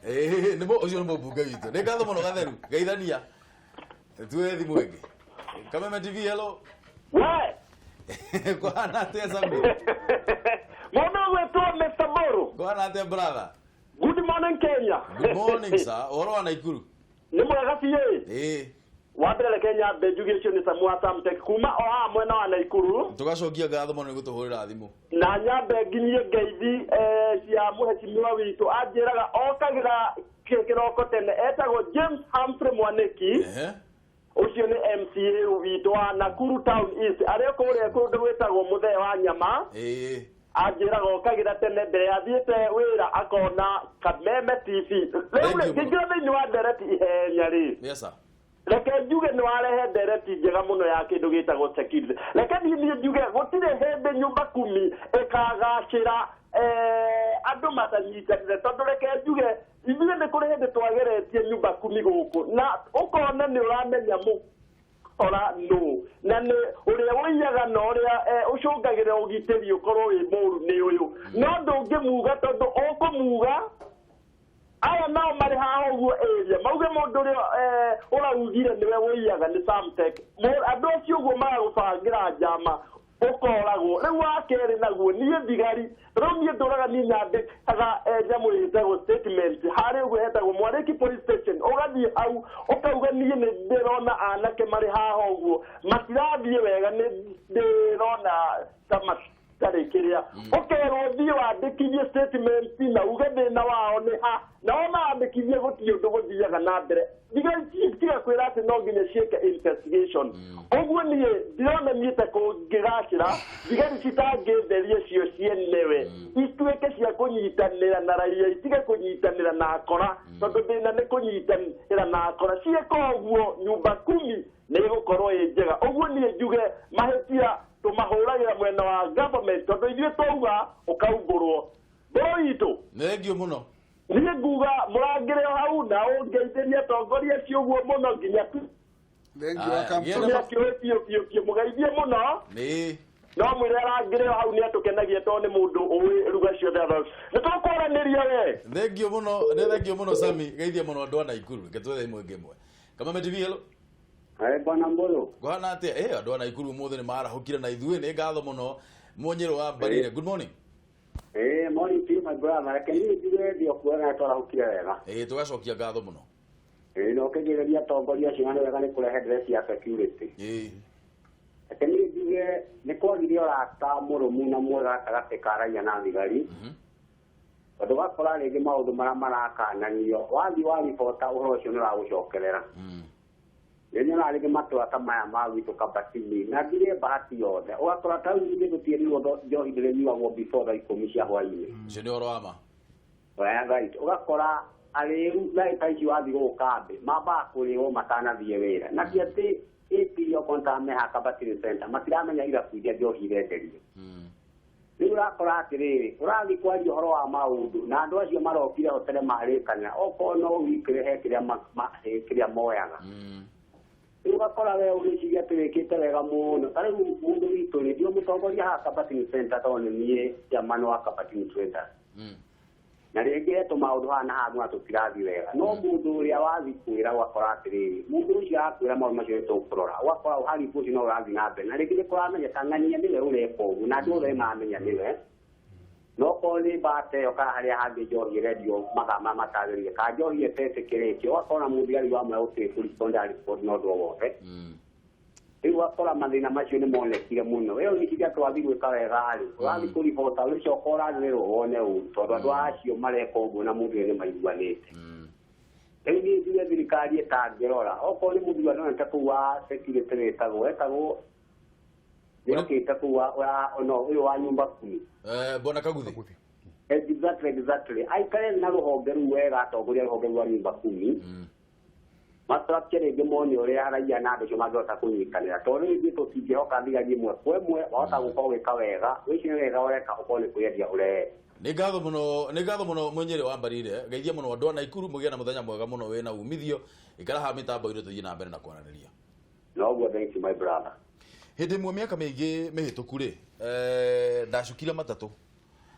Ĩĩ, nĩ ũcio nĩ mũmbunge witũ. Nĩ ngatho mũno Gatheru. Geithania. Tuoe thimũ ĩngĩ. Kameme TV, hello. We! Kũhana atĩa Sami? Mũndũ ũgwĩtwo Mr. Mbũrũ. Kũhana atĩa brother? Good morning Kenya. Good morning sir. Ũhoro wa Naikuru? Nĩ mwega biũ. Ĩĩ. Wa mbere reke nyambe njuge ũcio nĩ Samu wa Samtech kuma o haha mwena wa Naikuru. Tũgacokia ngatho mũno nĩ gũtũhũrĩra thimũ. Na nyambe nginyie ngeithi cia mũhecimiwa witũ anjĩraga okagĩra kĩroko tene etagwo James Humphrey Mwaniki. Ũcio nĩ MCA witũ wa Nakuru Town East arĩ kũrĩa kũndũ gwĩtagwo Mũthee wa Nyama. Ĩĩ. Anjĩraga okagĩra tene mbere ya athiĩte wĩra akona Kameme TV. Rĩu rĩ, ngĩingĩra thĩinĩ wa ndereti ihenya rĩ. Yes sir. Reke njuge nĩ warehe ndereti njega mũno ya kĩndũ gĩtagwo security. Reke niĩ niĩ njuge gũtirĩ hĩndĩ nyũmba kumi ĩkagacĩra andũ matanyitanĩre tondũ reke njuge ithuĩ nĩ kũrĩ hĩndĩ twageretie nyũmba kumi gũkũ na ũkona nĩ ũramenya mũkora nũ na nĩ ũrĩa ũiyaga na ũrĩa ũcũngagĩra ũgitĩri ũkorwo wĩ mũru nĩ ũyũ no ndũngĩmuga tondũ ũkũmuga aya nao marĩ haha ũguo area mauge mũndũ ũrĩa ũraugire nĩwe ũiyaga nĩ Samtech. Andũ acio ũguo maragũbangĩra njama ũkoragwo rĩu wa kerĩ naguo niĩ thigari rĩu niĩ ndũraga niĩ nyandĩkaga nyamũ ĩtagwo statement harĩa ũguo hetagwo Mwarĩki police station ũgathiĩ hau ũkauga niĩ nĩ ndĩrona anake marĩ haha ũguo matirathiĩ wega nĩ ndĩrona ta matarĩ kĩrĩa ũkerwo thiĩ wandĩkithie statement na uge thĩna wao nĩ ha nao maandĩkithie gũtirĩ ũndũ gũthiaga na mbere thigari tiga kwĩra atĩ no nginya ciĩke investigation ũguo niĩ ndirona niĩ ta kũngĩgacĩra thigari citangĩtheria cio cienewe ituĩke cia kũnyitanĩra na raia itige kũnyitanĩra na akora tondũ thĩna nĩ kũnyitanĩra na akora ciĩka ũguo nyũmba kumi nĩ ĩgũkorwo ĩ njega ũguo niĩ njuge mahĩtia tũmahũragĩra mwena wa government tondũ ithuĩ twauga ũkaumbũrwo mbũrũ itũ Nĩ thengio mũno. Niĩ nguga mũrangĩre o hau na ũngeithĩrie atongoria acio ũguo mũno nginya tumia kĩũĩ biũ biũ biũ mũgeithie mũno. Nĩ. No mwĩre arangĩre o hau nĩ atũkenagia tondũ nĩ mũndũ ũĩ ruga ciothe nĩ tũkwaranĩria we. Thengio mũno, nĩ thengio mũno Sami, geithia mũno andũ a Naikuru. Reke twethe ĩmwe ĩngĩ ĩmwe. Kameme TV, hello. Bwana Mbũrũ. Kũhana atĩa? Andũ a Naikuru ũmũthĩ nĩ marahũkire na ithuĩ nĩ ngatho mũno. Mũnyĩrũ wa Mbarire. Good morning. Morning to you my brother. Reke niĩ njuge ndio kuoga twarahũkire wega. Tũgacokia ngatho mũno. Na ũkĩgereria atongoria acio na nĩ wega nĩ kũrehe dress ya security. Reke niĩ njuge nĩ kwagire ũrata mũrũmu na mwega gatagatĩ ka raia na thigari. Tondũ ũgakora rĩngĩ maũndũ marĩa marakananio wathiĩ waribota ũhoro ũcio nĩ ũragũcokerera. Rĩu nyonaga rĩngĩ matũra ta maya ma gwitũ Kabatini na ndirĩ bahati yothe ũgakora ta rĩu ithuĩ gũtiĩrirwo njohi ndĩrĩnyuagwo before thaa ikũmi cia hwainĩ. Ũcio nĩ ũhoro wa ma. Right. Ũgakora arĩu ndagĩka ici wathiĩ gũkũ kambĩ mambaga kũrĩo matanathiĩ wĩra na ti atĩ AP okorwo ta me haha Kabatini Center matiramenya irabu iria njohi irenderio. Rĩu ũrakora atĩrĩrĩ ũrathiĩ kwaria ũhoro wa maũndũ na andũ acio marokire hotere marĩkana okorwo no wikĩre he kĩrĩa moyaga. Rĩu ũgakora we ũgĩciria atĩ wĩkĩte wega mũno ta rĩu mũndũ witũ rĩ ndio mũtongoria haha Kabatini Center tondũ nĩ niĩ chairman wa Kabatini Traders. Na rĩngĩ he tũmaũndũ haha na haha na tũtirathiĩ wega no mũndũ ũrĩa wathiĩ kwĩra ũgakora atĩrĩrĩ mũndũ ũcio akwĩra maũndũ macio nĩ tũkũrora ũgakora ũharibu ũcio no ũrathiĩ na mbere na rĩngĩ nĩ kũramenyeka ng'ania nĩwe ũreka ũguo na andũ othe nĩmaramenya nĩwe no korwo nĩ mbata ĩyo kana harĩa hangĩ njohi ĩrendio mathaa marĩa matagĩrĩire kana njohi ĩtetĩkĩrĩtio ũgakora mũthigari wa mwea gũtirĩ kũrespond arespond na ũndũ o wothe. Rĩu ũgakora mathĩna macio nĩ monekire mũno we ũgĩciria twathiĩ gwĩka wega rĩ ũrathiĩ kũribota ũgĩcoka ũrarĩrĩrwo wone ũru tondũ andũ acio mareka ũguo na mũndũ ũyũ nĩ maiguanĩte. Rĩu niĩ njuge thirikari ĩtangĩrora okorwo nĩ mũthuri nonete kũu wa security wĩtagwo etagwo nĩokĩte kũu no ũyũ wa nyũmba kumi Bwana Kaguthi. Exactly. Aikare na rũhonge rũu wega atongoria rũhonge rwa nyũmba kumi. Matũratie rĩngĩ mone ũrĩa raia na andũ acio mangĩhota kũnyitanĩra, tondũ rĩu ithuĩ tũtingĩhoka thigari ĩmwe kwa ĩmwe. Wahota gũkorwo gwĩka wega, wĩcirie wega ũreka ũkorwo nĩ kwĩyendia ũreyendia. Nĩ ngatho mũno, nĩ ngatho mũno Mũnyĩrĩ wa Mbarire. Geithia mũno andũ a Naikuru, mũgĩe na mũthenya mwega mũno wĩna umithio. Ikara haha mĩtambo-inĩ tũthiĩ na mbere na kwaranĩria. Noguo, thank you, my brother. Hĩndĩ ĩmwe mĩaka mĩingĩ mĩhĩtũku rĩ, ndacukire matatũ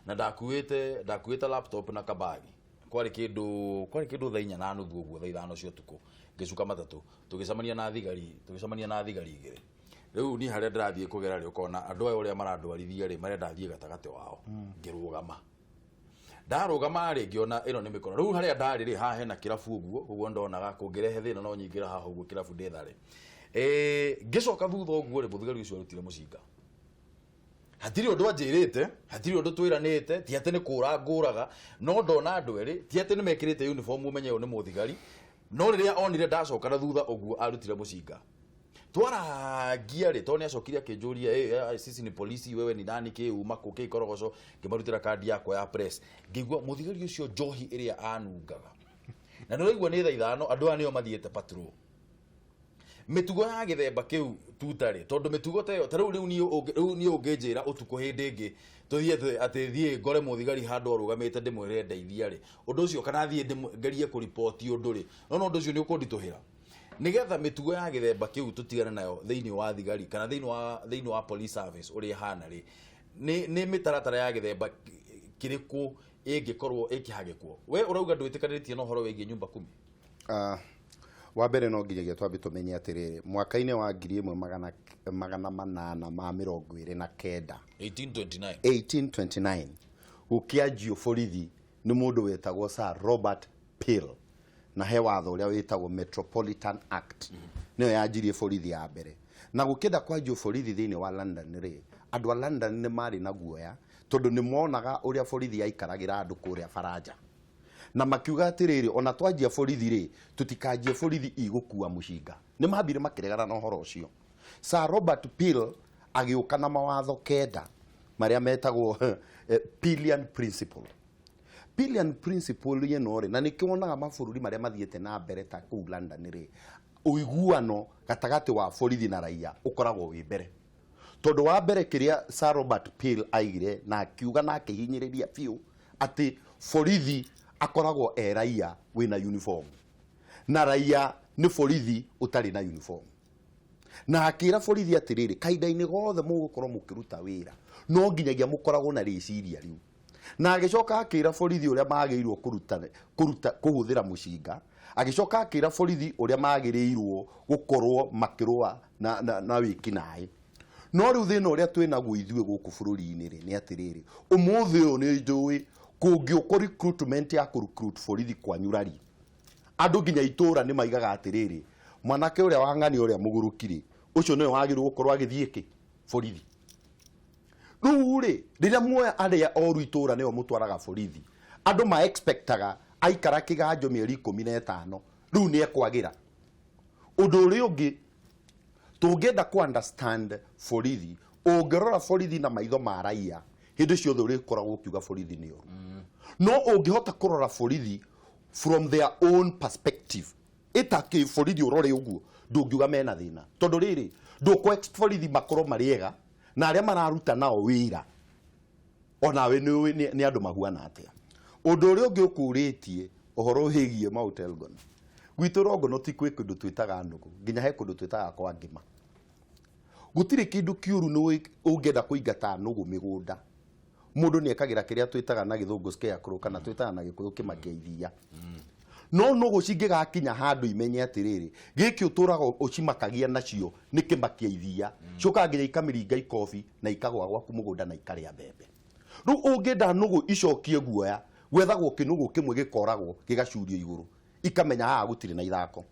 na ndakuĩte laptop na kabagi. Kwarĩ kĩndũ thaa 4:30 ũguo, thaa 5 cia ũtukũ, ngĩcuka matatũ, tũgĩcemania na thigari igĩrĩ. Rĩu niĩ harĩa ndĩrathiĩ kũgera rĩ, ũkona andũ aya ũrĩa marandwarithia rĩ, marenda thiĩ gatagatĩ wao. Ngĩrũgama, ndarũgama rĩ, ngĩona ĩno nĩ mĩkono. Rĩu harĩa ndarĩ rĩ, haha hena kĩrabu ũguo, ũguo ndonaga kũngĩrehe thĩna no nyingĩra haha ũguo kĩrabu ndĩthare. Ngĩcoka thutha ũguo rĩ, mũthigari ũcio arutire mũcinga. Hatirĩ ũndũ anjĩrĩte, hatirĩ ũndũ twĩranĩte, ti atĩ nĩ kũra ngũraga, no ndona andũ erĩ, ti atĩ nĩ mekĩrĩte uniform ũmenye ũyũ nĩ mũthigari, no rĩrĩa onire ndacoka na thutha ũguo, arutire mũcinga. Twarangia rĩ, tondũ nĩ acokire akĩnjũria, "Sisi ni polisi, wewe ni nani? Kĩ uma kũ kĩ korogoco?" Ngĩmarutĩra kandi yakwa ya press. Ngĩigua mũthigari ũcio njohi ĩrĩa anungaga, na nĩ ũraigua nĩ thaa 5, andũ aya nĩo mathiĩte patrol. Mĩtugo ya gĩthemba kĩu tutarĩ, tondũ mĩtugo ta ĩyo ta rĩu niĩ ũngĩnjĩra ũtukũ hĩndĩ ĩngĩ tũthiĩ atĩ thiĩ ngore mũthigari handũ arũgamĩte ndĩmwĩre ndeithia rĩ, ũndũ ũcio, kana thiĩ ngerie kũriboti ũndũ rĩ, no ũndũ ũcio nĩ ũkũnditũhĩra. Nĩgetha mĩtugo ya gĩthemba kĩu tũtigane nayo thĩinĩ wa thigari kana thĩinĩ wa police service ũrĩa ĩhana rĩ, nĩ mĩtaratara ya gĩthemba kĩrĩkũ ĩngĩkorwo ĩkĩhagĩkwo? We ũrauga ndwĩtĩkanĩrĩtie na ũhoro wĩgiĩ nyumba kumi. Wa mbere no nginyagia twambe tũmenye atĩrĩrĩ, mwaka-inĩ wa 1829, 1829. 1829, gũkĩanjio borithi nĩ mũndũ wetagwo Sir Robert Peel, na he watho ũrĩa wĩtagwo Metropolitan Act, nĩyo yanjirie borithi ya mbere. Na gũkĩenda kwanjio borithi thĩinĩ wa London rĩ, andũ a London nĩ marĩ na guoya, tondũ nĩ monaga ũrĩa borithi yaikaragĩra andũ kũrĩa baranja, na makiuga atĩrĩrĩ, ona twanjia borithi rĩ, tũtikanjie borithi igũkua mũcinga. Nĩ mambire makĩregana na ũhoro ũcio. Sir Robert Peel agĩũka na mawatho 9 marĩa metagwo Peelian Principle. Peelian Principle ĩno rĩ, na nĩkĩo wonaga mabũrũri marĩa mathiĩte na mbere ta kũu London rĩ, ũiguano gatagatĩ wa borithi na raia ũkoragwo wĩ mbere, tondũ wa mbere kĩrĩa Sir Robert Peel aigire na akiuga na akĩhinyĩrĩria biũ atĩ borithi akoragwo e raia wĩna uniform, na raia nĩ borithi ũtarĩ na uniform, na akĩra borithi atĩrĩrĩ, kahinda-inĩ gothe mũgũkorwo mũkĩruta wĩra, no nginyagia mũkoragwo na rĩciria rĩu. Na agĩcoka akĩra borithi ũrĩa magĩrĩirwo kũruta kũhũthĩra mũcinga, agĩcoka akĩra borithi ũrĩa magĩrĩirwo gũkorwo makĩrũa na wĩkinaĩ. No rĩu thĩna ũrĩa twĩ naguo ithuĩ gũkũ bũrũri-inĩ rĩ, nĩ atĩrĩrĩ, ũmũthĩ ũyũ nĩ njũĩ kũngĩũkwo recruitment ya kũ recruit borithi kwanyu rari, andũ nginya itũra nĩ maigaga atĩrĩrĩ, mwanake ũrĩa wa ng'ania ũrĩa mũgũrũki rĩ, ũcio nĩwe wagĩrĩirwo gũkorwo agĩthiĩ kĩ borithi. Rĩu rĩ, rĩrĩa muoya arĩa oru itũra nĩo mũtwaraga borithi, andũ ma expectaga aikara kĩganjo mĩeri 15, rĩu nĩ ekwagĩra. Ũndũ ũrĩa ũngĩ tũngĩenda ku understand borithi, ũngĩrora borithi na maitho ma raia, hĩndĩ ciothe ũrĩkoragwo ũkiuga borithi nĩ oru. No ũngĩhota kũrora borithi from their own perspective, ĩta borithi ũrore ũguo, ndũngiuga mena thĩna, tondũ rĩrĩ, ndũkũ expect borithi makorwo marĩ ega na arĩa mararuta nao wĩra onawe nĩ ũĩ nĩ andũ mahuana atĩa. Ũndũ ũrĩa ũngĩ ũkũrĩtie ũhoro wĩgiĩ Mount Elgon, gwitũ Rongono ti kwĩ kũndũ twĩtaga nũgũ, nginya he kũndũ twĩtaga kwa ngima. Gũtirĩ kĩndũ kĩũru nĩ ũngĩenda kũingata nũgũ mĩgũnda, mũndũ nĩ ekagĩra kĩrĩa twĩtaga na Gĩthũngũ scarecrow, kana twĩtaga na Gĩkũyũ kĩmakia ithia. No nũgũ cingĩgakinya handũ imenye atĩrĩrĩ, gĩkĩ ũtũraga ũcimakagia nacio nĩ kĩmakia ithia, ciũkaga nginya ikamĩringa ikobi na ikagwa gwaku mũgũnda na ikarĩa mbembe. Rĩu ũngĩenda nũgũ icokie guoya, gwethagwo kĩnũgũ kĩmwe gĩkoragwo gĩgacurio igũrũ, ikamenya haha gũtirĩ na ithako.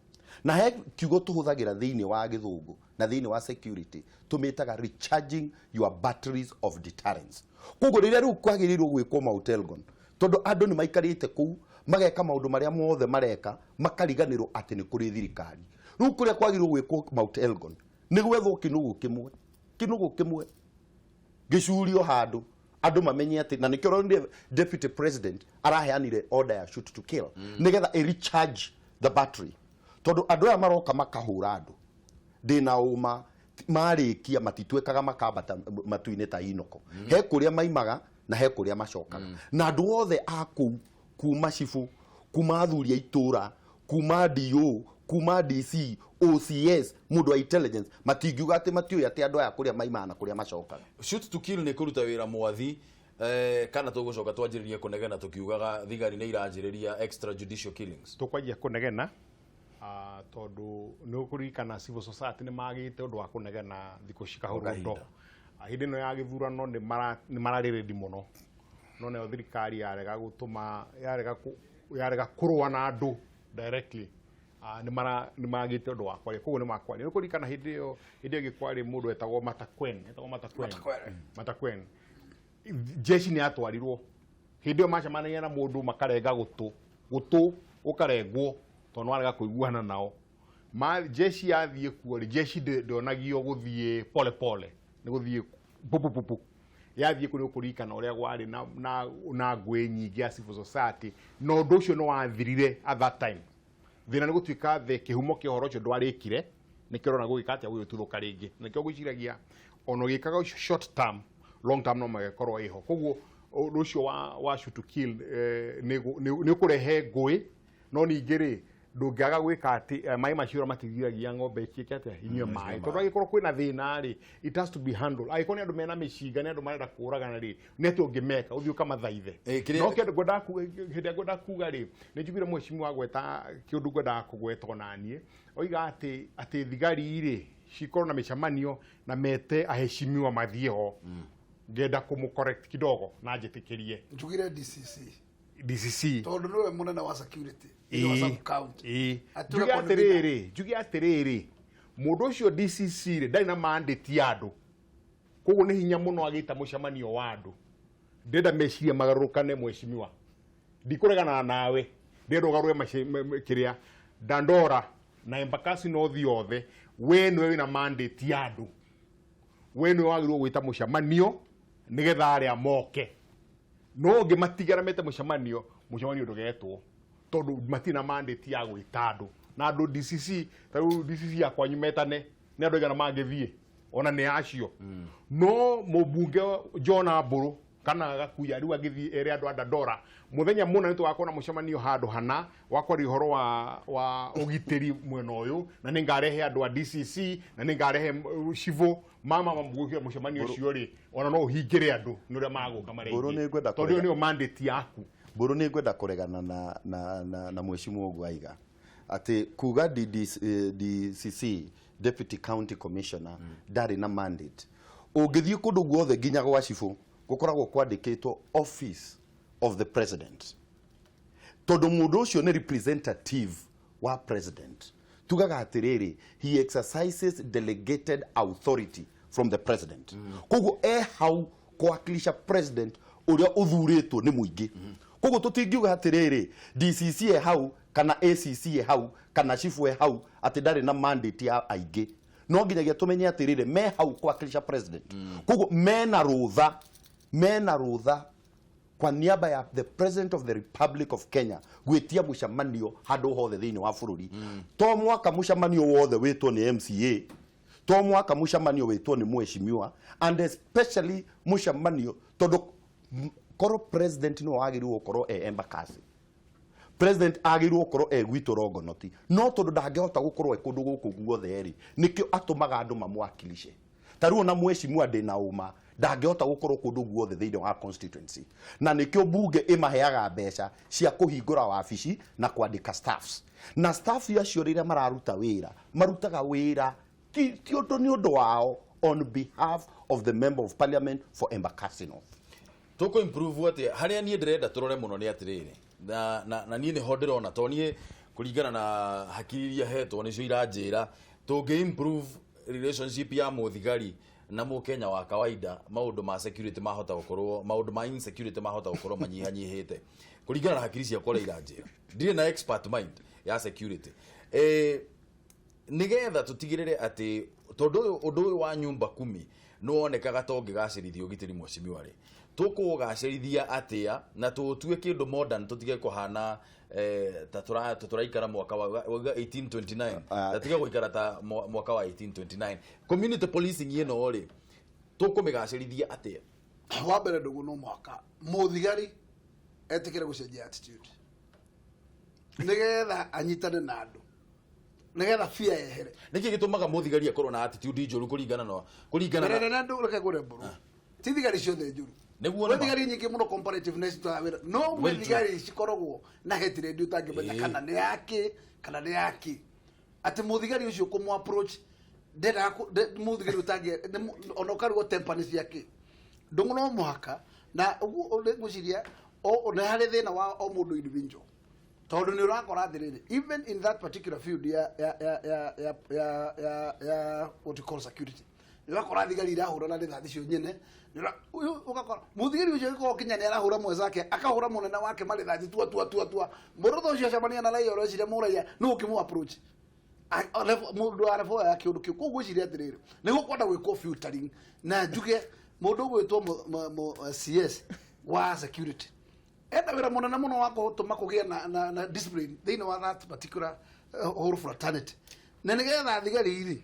Na he kiugo tũhũthagĩra thĩinĩ wa Gĩthũngũ na thĩinĩ wa security, tũmĩtaga recharging your batteries of deterrence. Koguo rĩrĩa rĩu kwagĩrĩirwo gwĩkwo Mount Elgon, tondũ andũ nĩ maikarĩte kũu mageka maũndũ marĩa mothe mareka, makariganĩrwo atĩ nĩ kũrĩ thirikari. Rĩu kũrĩa kwagĩrĩirwo gwĩkwo Mount Elgon nĩ gwethwo kĩnũgũ kĩmwe, kĩnũgũ kĩmwe gĩcurio handũ andũ mamenye atĩ, na nĩkĩo ũronire deputy president araheanire order ya shoot to kill, nĩgetha ĩ recharge the battery. Tondũ andũ aya maroka makahũra andũ, ndĩna ũma marĩkia matituĩkaga makambata matu-inĩ ta inoko. He kũrĩa maimaga na he kũrĩa macokaga. Na andũ othe a kũu, kuma cibũ, kuma athuri a itũra, kuma DO, kuma DC, OCS, mũndũ wa intelligence, matingiuga atĩ matiũĩ atĩ andũ aya kũrĩa maimaga na kũrĩa macokaga. Shoot to kill nĩ kũruta wĩra mwathi, kana tũgũcoka twanjĩrĩrie kũnegena tũkiugaga thigari nĩ iranjĩrĩria extrajudicial killings? Tũkwanjia kũnegena, tondũ nĩ ũkũririkana civil society nĩ magĩte ũndũ wa kũnegena thikũ ci kahũrũndo. Kahinda. Hĩndĩ ĩno ya gĩthurano nĩ mararĩ ready mũno, no nayo thirikari yarega gũtũma, yarega kũrũa na andũ directly. Nĩ magĩte ũndũ wa kwaria, koguo nĩ makwaria. Nĩ ũkũririkana hĩndĩ ĩyo ĩngĩ kwarĩ mũndũ wetagwo Matakwen, etagwo Matakwen. Matakwere. Matakwen. Jeshi nĩ yatwarirwo hĩndĩ ĩyo, macemanagia na mũndũ makarenga gũtũ, gũtũ gũkarengwo tondũ nĩ warega kũiguana nao. Ma jeshi yathiĩ kuo rĩ, jeshi ndĩonagio gũthiĩ pole pole, nĩ gũthiĩ pupupupu. Yathiĩ kũrĩ ũkũririkana ũrĩa kwarĩ na ngũĩ nyingĩ ya civil society, na ũndũ ũcio nĩ wathirire at that time. Thĩna nĩ gũtuĩka the kĩhumo kĩa ũhoro ũcio ndwarĩkire, nĩkĩo ũrona gũgĩka atĩa, gũgĩtuthũka rĩngĩ. Nĩkĩo ngwĩciragia ona ũgĩkaga ũcio short term, long term no magĩkorwo ĩho. Koguo ũndũ ũcio wa shoot to kill, nĩ ũkũrehe ngũĩ, no ningĩ rĩ, ndũngĩaga gwĩka atĩ, maĩ macio matithiragia ng'ombe ĩciĩke atĩa, inyue maĩ, tondũ angĩkorwo kwĩna thĩna rĩ, it has to be handled. Angĩkorwo nĩ andũ mena mĩcinga, nĩ andũ marenda kũragana rĩ, nĩ atĩ ũngĩmeka ũthiĩ ũkamathaithe? No kĩndũ ngwendaga hĩndĩ ĩrĩa ngwendaga kuga rĩ, nĩ njugire mheshimiwa gweta kĩũndũ ngwendaga kũgweta onaniĩ, oiga atĩ thigari rĩ cikorwo na mĩcemanio na mete aheshimiwa mathiĩ ho. Ngenda kũmũ correct kidogo na njĩtĩkĩrie. Njugire DCC. DCC. Tondũ nĩwe mũnene wa security thĩinĩ wa sub county. Atũre Njuge convener. Atĩrĩrĩ, mũndũ ũcio DCC rĩ, ndarĩ na mandate ya andũ, koguo nĩ hinya mũno agĩta mũcemanio wa andũ. Ndĩrenda meciria magarũrũkane. Mheshimiwa, ndikũregana nawe, ndĩrenda ũgarũre kĩrĩa Dandora na Embakasi North yothe. We nĩwe wĩna mandate ya andũ, we nĩwe wagĩrĩirwo gwĩta mũcemanio nĩgetha arĩa moke. No ũngĩmatigara mete mũcemanio, mũcemanio ndũgetwo, tondũ matirĩ na mandate ya gwĩta andũ. Na andũ DCC, ta rĩu DCC ya kwanyu metane nĩ andũ aigana mangĩthiĩ? Ona nĩ acio no mũmbunge John Mbũrũ kana Gakuya rĩu angĩthiĩ ere andũ a Dandora mũthenya mũna nĩ tũgakorwo na mũcemanio handũ hana wa kwaria ũhoro wa ũgitĩri mwena ũyũ, na nĩ ngarehe andũ a DCC na nĩ ngarehe civil mama mamũgũkĩra mũcemanio ũcio rĩ, ona no ũhingĩre andũ nĩ ũrĩa magũka marĩ Mbũrũ aingĩ. nĩ ngwenda Tondũ ĩyo kũrega. nĩyo mandate yaku. Mbũrũ, nĩ ngwenda kũregana na mheshimiwa ũguo aiga atĩ kuga DDC, DCC, Deputy County Commissioner, ndarĩ na mandate. Ũngĩthiĩ kũndũ guothe nginya gwa cibũ gũkoragwo kwandĩkĩtwo Office of the President, tondũ mũndũ ũcio nĩ representative wa president. Tugaga atĩrĩrĩ, he exercises delegated authority from the president. Koguo e hau kũwakilisha president ũrĩa ũthurĩtwo nĩ mũingĩ. Koguo tũtingiuga atĩrĩrĩ, DCC e hau kana ACC e hau kana chifu e hau atĩ ndarĩ na mandate ya aingĩ. No nginyagia tũmenye atĩrĩrĩ, me hau kũwakilisha president. Koguo mena rũtha kwa niaba ya the President of the Republic of Kenya gwĩtia mũcemanio handũ hothe thĩinĩ wa bũrũri. To mwaka mũcemanio wothe wĩtwo nĩ MCA, to mwaka mũcemanio wĩtwo nĩ mheshimiwa, and especially mũcemanio tondũ korwo president nĩwe wagĩrĩirwo gũkorwo e Embakasi, president agĩrĩirwo gũkorwo e gwitũ Rongonoti, no tondũ ndangĩhota gũkorwo e kũndũ gũkũ guothe rĩ, nĩkĩo atũmaga andũ mamwakilishe. Ta rĩu ona mheshimiwa ndĩna ũma ndangĩhota gũkorwo kũndũ guothe thĩinĩ wa constituency, na nĩkĩo bunge ĩmaheaga mbeca cia kũhingũra wabici na kwandĩka staffs. Na staff acio rĩrĩa mararuta wĩra, marutaga wĩra ti ũndũ nĩ ũndũ wao, on behalf of the Member of Parliament for Embakasi North. Tũkũ improve atĩa? Harĩa niĩ ndĩrenda tũrore mũno nĩ atĩrĩrĩ, na niĩ nĩho ndĩrona, to niĩ kũringana na hakiri iria hetwo nĩcio iranjĩra tũngĩ improve relationship ya mũthigari na mũkenya wa kawaida, maũndũ ma security mahota gũkorwo, maũndũ ma insecurity mahota gũkorwo manyihanyihĩte, kũringana na hakiri ciakwa ũrĩa iranjĩra. Ndirĩ na expert mind ya security. Nigetha tũtigĩrĩre atĩ tondũ ũyũ ũndũ ũyũ wa nyumba kumi Nĩ wonekaga ta ũngĩgacĩrithia ũgitĩri, mheshimiwa rĩ, tũkũgacĩrithia atĩa na tũtue kĩndũ modern, tũtige kũhana ta tũraikara mwaka wa 1829, ta tige gũikara ta mwaka wa 1829? Community policing ĩno rĩ, tũkũmĩgacĩrithia atĩa? Wa mbere, ndũgũ, no mũhaka mũthigari etĩkĩre gũcenjia attitude nĩgetha anyitane na andũ, nĩgetha bia yehere. Nĩkĩ gĩtũmaga mũthigari akorwo na attitude njũru kũringana mbere na nene, ndũ, reke ngwĩre, mbũrũ, ti thigari ciothe njũru. Nĩguo Gwĩ nĩma. thigari nyingĩ mũno comparative na citutaga wĩra, no gwĩ Very true. thigari cikoragwo na hatred ũtangĩmenya kana nĩ yake kana nĩ yake, atĩ mũthigari ũcio kũmũ approach ndendaga mũthigari ũtangĩ ona ũkarigwo temper nĩ ciake. Ndũng'ũ, no mũhaka na ũguo ngwĩciria nĩ harĩ thĩna wa o mũndũ individual, tondũ nĩ ũrakora atĩrĩrĩ, even in that particular field ya what you call security, nĩ ũrakora thigari irahũrana rithathi cio nyene. Ũyũ ũgakora mũthigari ũcio agĩkorwo kinya nĩ arahũra mwenzake, akahũra mũnene wake marithathi tua tua tua tua. Mũrũtho ũcio acemania na raia, ũreciria mũraia nũ ũkĩmũ approach mũndũ wa level ya kĩũndũ kĩu. Koguo gwĩciria atĩrĩrĩ, nĩ gũkwenda gwĩkwo filtering, na njuge mũndũ ũgwĩtwo CS wa security enda wĩra mũnene mũno wa gũtũma kũgĩe na discipline thĩinĩ wa that particular whole fraternity, na nĩgetha thigari rĩ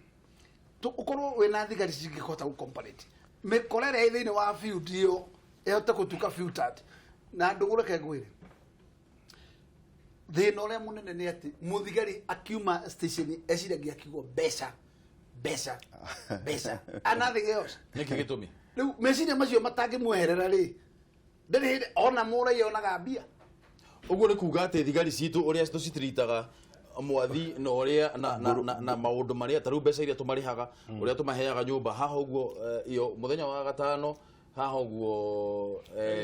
ũkorwo wĩna thigari cingĩhota gũcomparate mĩkora ĩrĩa ĩ thĩinĩ wa field ĩyo ĩhote gũtuĩka filtered. Na ndũgũreke ngwĩre, thĩna ũrĩa mũnene nĩ atĩ mũthigari akiuma station eciragia akiugo mbeca, mbeca, mbeca and nothing else. Nĩkĩ gĩtũmi? Rĩu meciria macio matangĩmweherera rĩ, ndĩrĩ hĩndĩ ona mũraia onaga mbia. Ũguo nĩ kuga atĩ thigari citũ, ũrĩa tũcitiritaga, mwathi, na ũrĩa na maũndũ marĩa ta rĩu mbeca iria tũmarĩhaga, ũrĩa tũmaheaga nyũmba haha ũguo, iyo mũthenya wa gatano haha ũguo,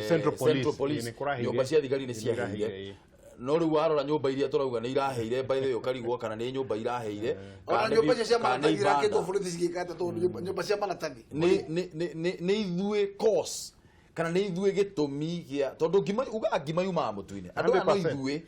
Central Police, Central Police, nĩ kũraheire. Nyũmba cia thigari nĩ Nĩ ciaheire. iraheire. No rĩu warora nyũmba iria tũrauga nĩ iraheire, by the way, ũkarigwo kana nĩ nyũmba iraheire ona kana nĩ nyũmba icio cia kana nĩ maratathi irakĩtwo ibanda. borithi cigĩkate, tondũ nyũmba cia maratathi Nĩ ithuĩ cause kana nĩ ithuĩ gĩtũmi gĩa, tondũ ngima ugaga ngima yumaga mũtu-inĩ, andũ aya no 100%. ithuĩ.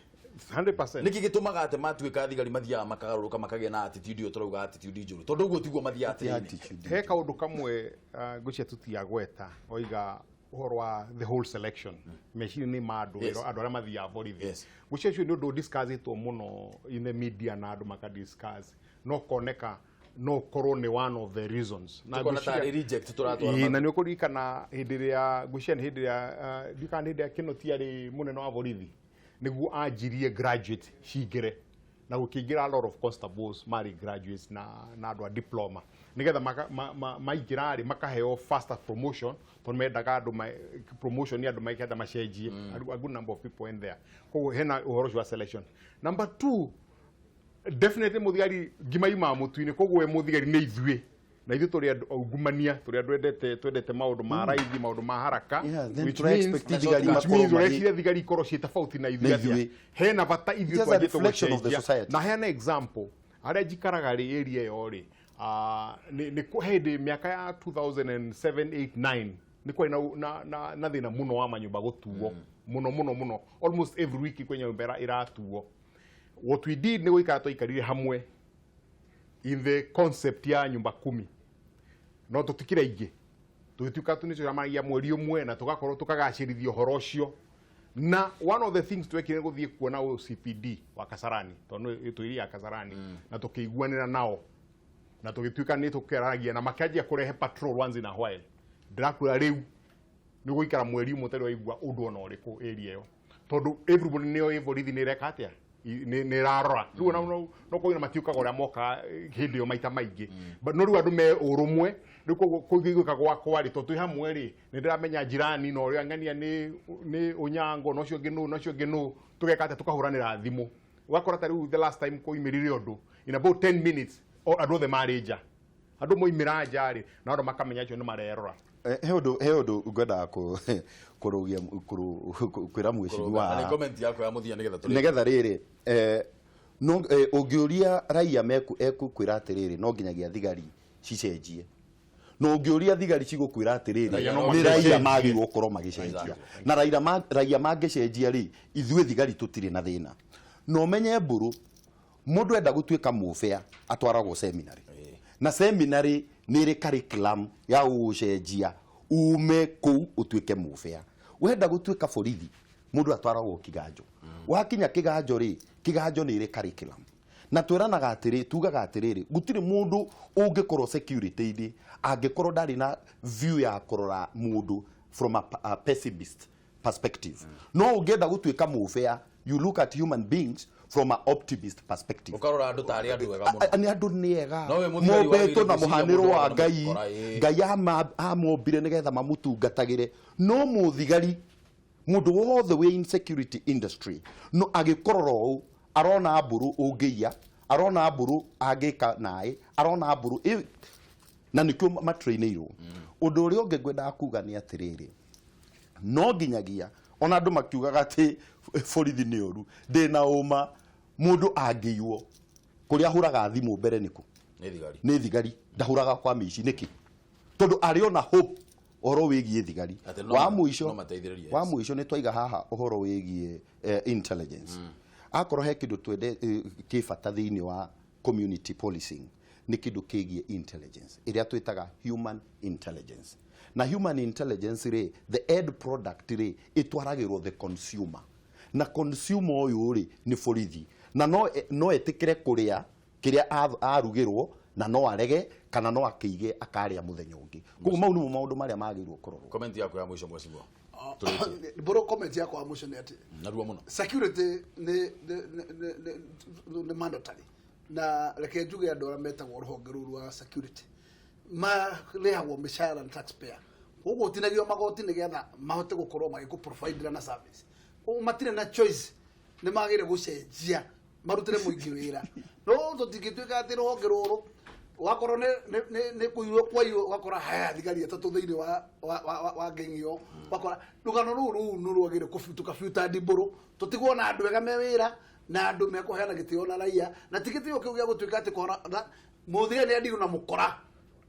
100%. Nĩkĩ gĩtũmaga atĩ matuĩka thigari mathiaga makagarũrũka, makagĩa na attitude ĩyo tũrauga attitude njũru, tondũ ũguo tiguo mathiaga tĩri-inĩ? He kaũndũ kamwe ngwĩciria tũtiagweta, oiga ũhoro wa the whole selection meciria-inĩ ma andũ, andũ arĩa mathiaga borithi. Ngwĩciria ũcio nĩ ũndũ discussĩtwo mũno in the media na andũ maka discuss, no koneka no ũkorwo nĩ one of the reasons. Na Tũkona ngwĩciria- tarĩ reject tũratwara. Ĩĩ, na nĩ ũkũririkana hĩndĩ ĩrĩa, ngwĩciria nĩ hĩndĩ ĩrĩa, ndiũĩ kana nĩ hĩndĩ ĩrĩa Kĩnoti arĩ mũnene wa borithi, nĩguo anjirie graduate cingĩre, na gũkĩingĩra a lot of constables marĩ graduates na andũ a diploma, nĩgetha maingĩra rĩ, makaheo faster promotion, tondũ mendaga andũ promotion nĩ andũ mekenda macenjie. A good number of people in there. Koguo hena ũhoro ũcio wa selection. Number two, definitely mũthigari ngima yumaga mũtu-inĩ. Koguo we mũthigari nĩ ithuĩ, na ithuĩ tũrĩ andũ aungumania, tũrĩ andũ endete twendete maũndũ ma raithi, maũndũ ma haraka. Yeah, then Which tũra expect thigari which makorwo means marĩ- ũreciria thigari ikorwo ciĩ tofauti na ithuĩ Na atĩa? ithuĩ. Hena bata ithuĩ Just a twanjie reflection of the tũgũcenjia. society. Na heana example, harĩa njikaraga rĩ, area ĩyo rĩ, nĩ hĩndĩ mĩaka ya 2007, 8, 9 nĩ kwarĩ na thĩna mũno wa manyũmba gũtuo mũno mũno mũno. Almost every week kwĩ nyũmba ĩratuo. What we did nĩ gũikara twaikarire hamwe in the concept ya nyumba kumi, no tũtikire aingĩ, tũgĩtuĩka tũ nĩtũcemanagia mweri ũmwe na tũgakorwo tũkagacĩrithia ũhoro ũcio. Na one of the things twekire nĩ gũthiĩ kuona OCPD wa Kasarani, tondũ twĩ ya Kasarani, na tũkĩiguanĩra nao na tũgĩtuĩka nĩ tũkĩaragia na makĩanjia kũrehe patrol once in a while. Ndĩrakwĩra rĩu nĩ gũikara mweri ũmwe ũtarĩ waigua ũndũ ona ũrĩkũ area ĩyo, tondũ everybody nĩoĩ borithi nĩ ĩreka atĩa, nĩ ĩrarora rĩu. Ona no kwĩna matiũkaga ũrĩa moka hĩndĩ ĩyo maita maingĩ. But no rĩu andũ me ũrũmwe rĩu, koguo kũiguĩka gwakwa rĩ, tondũ twĩ hamwe rĩ, nĩ ndĩramenya jirani na ũrĩa ng'ania nĩ ũnyango na ũcio ũngĩ nũ na ũcio ũngĩ nũ, tũgeka atĩa, tũkahũranĩra thimũ. Ũgakora ta rĩu the last time kũimĩrire ũndũ, in about 10 minutes andũ othe marĩ nja, andũ moimĩra nja rĩ, na andũ makamenya acio nĩ marerora. He ũndũ ngwendaga kũrũgia kwĩra mheshimiwa. Na nĩ comment yako ya mũthia nĩgetha tũrĩkie. Nĩgetha rĩrĩ, no ũngĩũria raia ekũkwĩra atĩrĩrĩ, no nginyagia thigari cicenjie, no ũngĩũria thigari cigũkwĩra atĩrĩrĩ, Raia no nĩ raia magĩcenjie. magĩrĩirwo gũkorwo magĩcenjia. Na raia mangĩcenjia rĩ, ithuĩ thigari tũtirĩ na thĩna. Na ũmenye mbũrũ, mũndũ enda gũtuĩka mũbĩa atwaragwo seminary, na seminary Nĩ ĩrĩ curriculum ya gũgũcenjia ume kũu ũtuĩke mũbĩa. Wenda gũtuĩka borithi, mũndũ atwaragwo kiganjo. Wakinya kiganjo rĩ, kiganjo nĩ ĩrĩ curriculum. Na twĩranaga atĩrĩ, tugaga atĩrĩrĩ, gũtirĩ mũndũ ũngĩkorwo security-inĩ angĩkorwo ndarĩ na view ya kũrora mũndũ from a pessimist perspective. No ũngĩenda gũtuĩka mũbĩa, you look at human beings from a optimist perspective. Ũkarora andũ tarĩ andũ ega mũno. Nĩ andũ nĩ ega. No wĩ mũthigari mombĩtwo wagĩrĩire na gwĩciria mũhanĩro mũndũ wa wagĩrĩire Ngai. gũkora, ĩĩ. Ngai amombire nĩgetha mamũtungatagĩre. No mũthigari, mũndũ wothe wĩ in security industry, no agĩkorora ũũ arona mbũrũ ũngĩiya, arona mbũrũ angĩka naĩ, arona mbũrũ na nĩkĩo matrainĩirwo. Ũndũ ũrĩa ũngĩ ngwendaga kuga nĩ atĩrĩrĩ, no nginyagia ona andũ makiugaga atĩ borithi nĩ ũru, ndĩna ũma mũndũ angĩiywo kũrĩa ahũraga thimũ mbere nĩkũ? Nĩ thigari. Nĩ thigari. Ndahũraga kwa mĩici nĩkĩ? Tondũ arĩ ona hope ũhoro wĩgiĩ thigari. Atĩ no Wa mũico, no mateithĩrĩrie. wa mũico nĩ twaiga haha ũhoro wĩgiĩ intelligence. Akorwo he kĩndũ twende kĩ bata thĩinĩ wa community policing, nĩ kĩndũ kĩgiĩ intelligence ĩrĩa twĩtaga human intelligence. Na human intelligence rĩ, the end product rĩ, ĩtwaragĩrwo the consumer, na consumer ũyũ rĩ nĩ borithi, na no etĩkĩre kũrĩa kĩrĩa arugĩrwo, na no arege kana no akĩige akarĩa mũthenya ũngĩ. Koguo mau nĩmo maũndũ marĩa magĩrĩirwo kũrorwo. Comment yaku ya mũico, mheshimiwa. Mbũrũ, comment yakwa ya mũico nĩ atĩ Narua mũno. security nĩ mandatory, na reke njuge andũ arĩa metagwo rũhonge rũu rwa security marĩhagwo mĩcara na taxpayer, koguo ũtinagio magoti nĩgetha mahote gũkorwo magĩkũ provide na service. Koguo matirĩ na choice, nĩ magĩrĩire gũcenjia marutĩre mũingĩ wĩra. No tũtingĩtuĩka atĩ rũhonge rũrũ wakorwo nĩ kũiywo kwaiywo, ũgakora haya thigari atatũ thĩinĩ wa ng'eng'e ĩyo. Wakora rũgano rũu nĩ rwagĩrĩire tũkabuta ndimbũrũ, tũtigwo na andũ ega me wĩra na andũ mekũheana gĩtĩo na raia, na ti gĩtĩo kĩu gĩa gũtuĩka atĩ kora mũthigari nĩ andirwo na mũkora,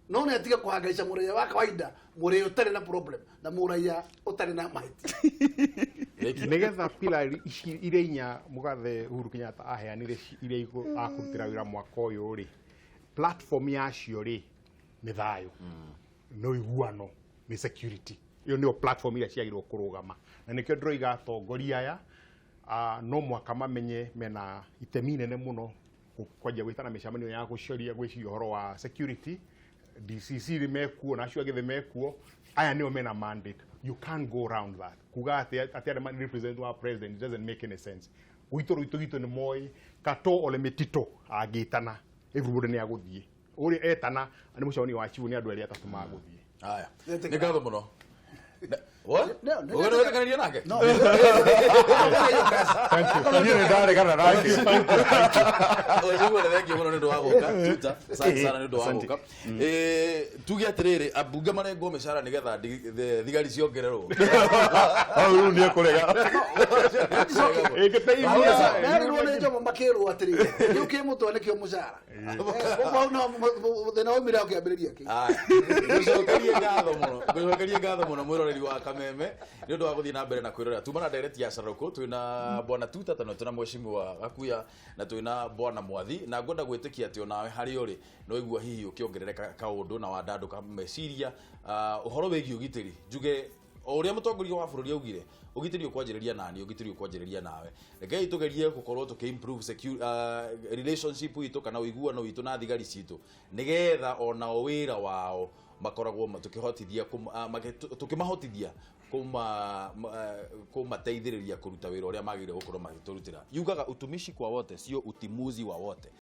no nĩ atige kũhangaica mũraiya wa kawaida, mũraiya ũtarĩ na problem na mũraiya ũtarĩ na mahĩtia. Nigetha pillar ici iria inya mũgathe Uhuru Kenyatta aheanire iria akũrutĩra wĩra mwaka ũyũ rĩ, platform yacio rĩ nĩ thayũ, nĩ ũiguano, nĩ security. Ĩyo nĩyo platform iria ciagĩrĩirwo kũrũgama, na nĩkĩo ndĩroiga atongoria aya no mwaka mamenye mena itemi inene mũno kwanjia gwĩtana mĩcemanio ya gũcaria gwĩciria ũhoro wa security. DCC nĩ mekuo na acio angĩ thĩ mekuo, aya nĩo mena mandate. You can't go round that kuga atĩ arĩa represent wa president. It doesn't make any sense. Gwitũ rwitũ gwitũ nĩ moĩ Kato ole Metito angĩtana, everybody nĩ agũthiĩ. Ũrĩa etana nĩ mũcemanio wa chifu, nĩ andũ erĩ atatũ magũthiĩ. Haya, nĩ ngatho mũno. What? No, no, Ũgĩ no, nĩwetĩkanĩria nake? No. Niĩ nĩ ndaregana nake. Mheshimiwa, nĩ thengiũ mũno nĩ ũndũ wa gũka. Tuta, asante sana nĩ ũndũ wa Asante. gũka. Tuge atĩrĩrĩ, ambunge marengwo mĩcara nĩgetha thigari ciongererwo. Hau rĩu nĩ ekũrega. Ĩngĩteithia. Merirwo nĩ Njomo, makĩrwo atĩrĩrĩ, kĩu kĩ mũtwe nĩkĩo mũcara. Koguo hau no thĩna waumire hau kĩambĩrĩria kĩu. Aya, ngũcokerie ngatho mũno, ngũcokerie ngatho mũno mwĩroreri wa Kameme nĩ ũndũ wa gũthiĩ na mbere na kwĩrorera. Tuma na ndereti ya Carũkũ, twĩna bwana Tuta tano, twĩna mheshimiwa Gakuya na twĩna bwana Mwathi, na ngwenda gwĩtĩkia atĩ onawe harĩa ũrĩ no igua hihi ũkĩongerereka kaũndũ na wandandũka meciria ũhoro wĩgiĩ ũgitĩri. Njuge o ũrĩa mũtongoria wa bũrũri augire, ũgitĩri ũkwanjĩrĩria nani, ũgitĩri ũkwanjĩrĩria nawe. Rekei tũgerie gũkorwo tũkĩ improve relationship itũ kana ũiguano witũ na thigari citũ, nĩgetha onao wĩra wao makoragwo tũkĩhotithia tũkĩmahotithia kũmateithĩrĩria kũruta wĩra ũrĩa magĩrĩire gũkorwo magĩtũrutĩra. Yugaga utumishi kwa wote sio utimuzi wa wote.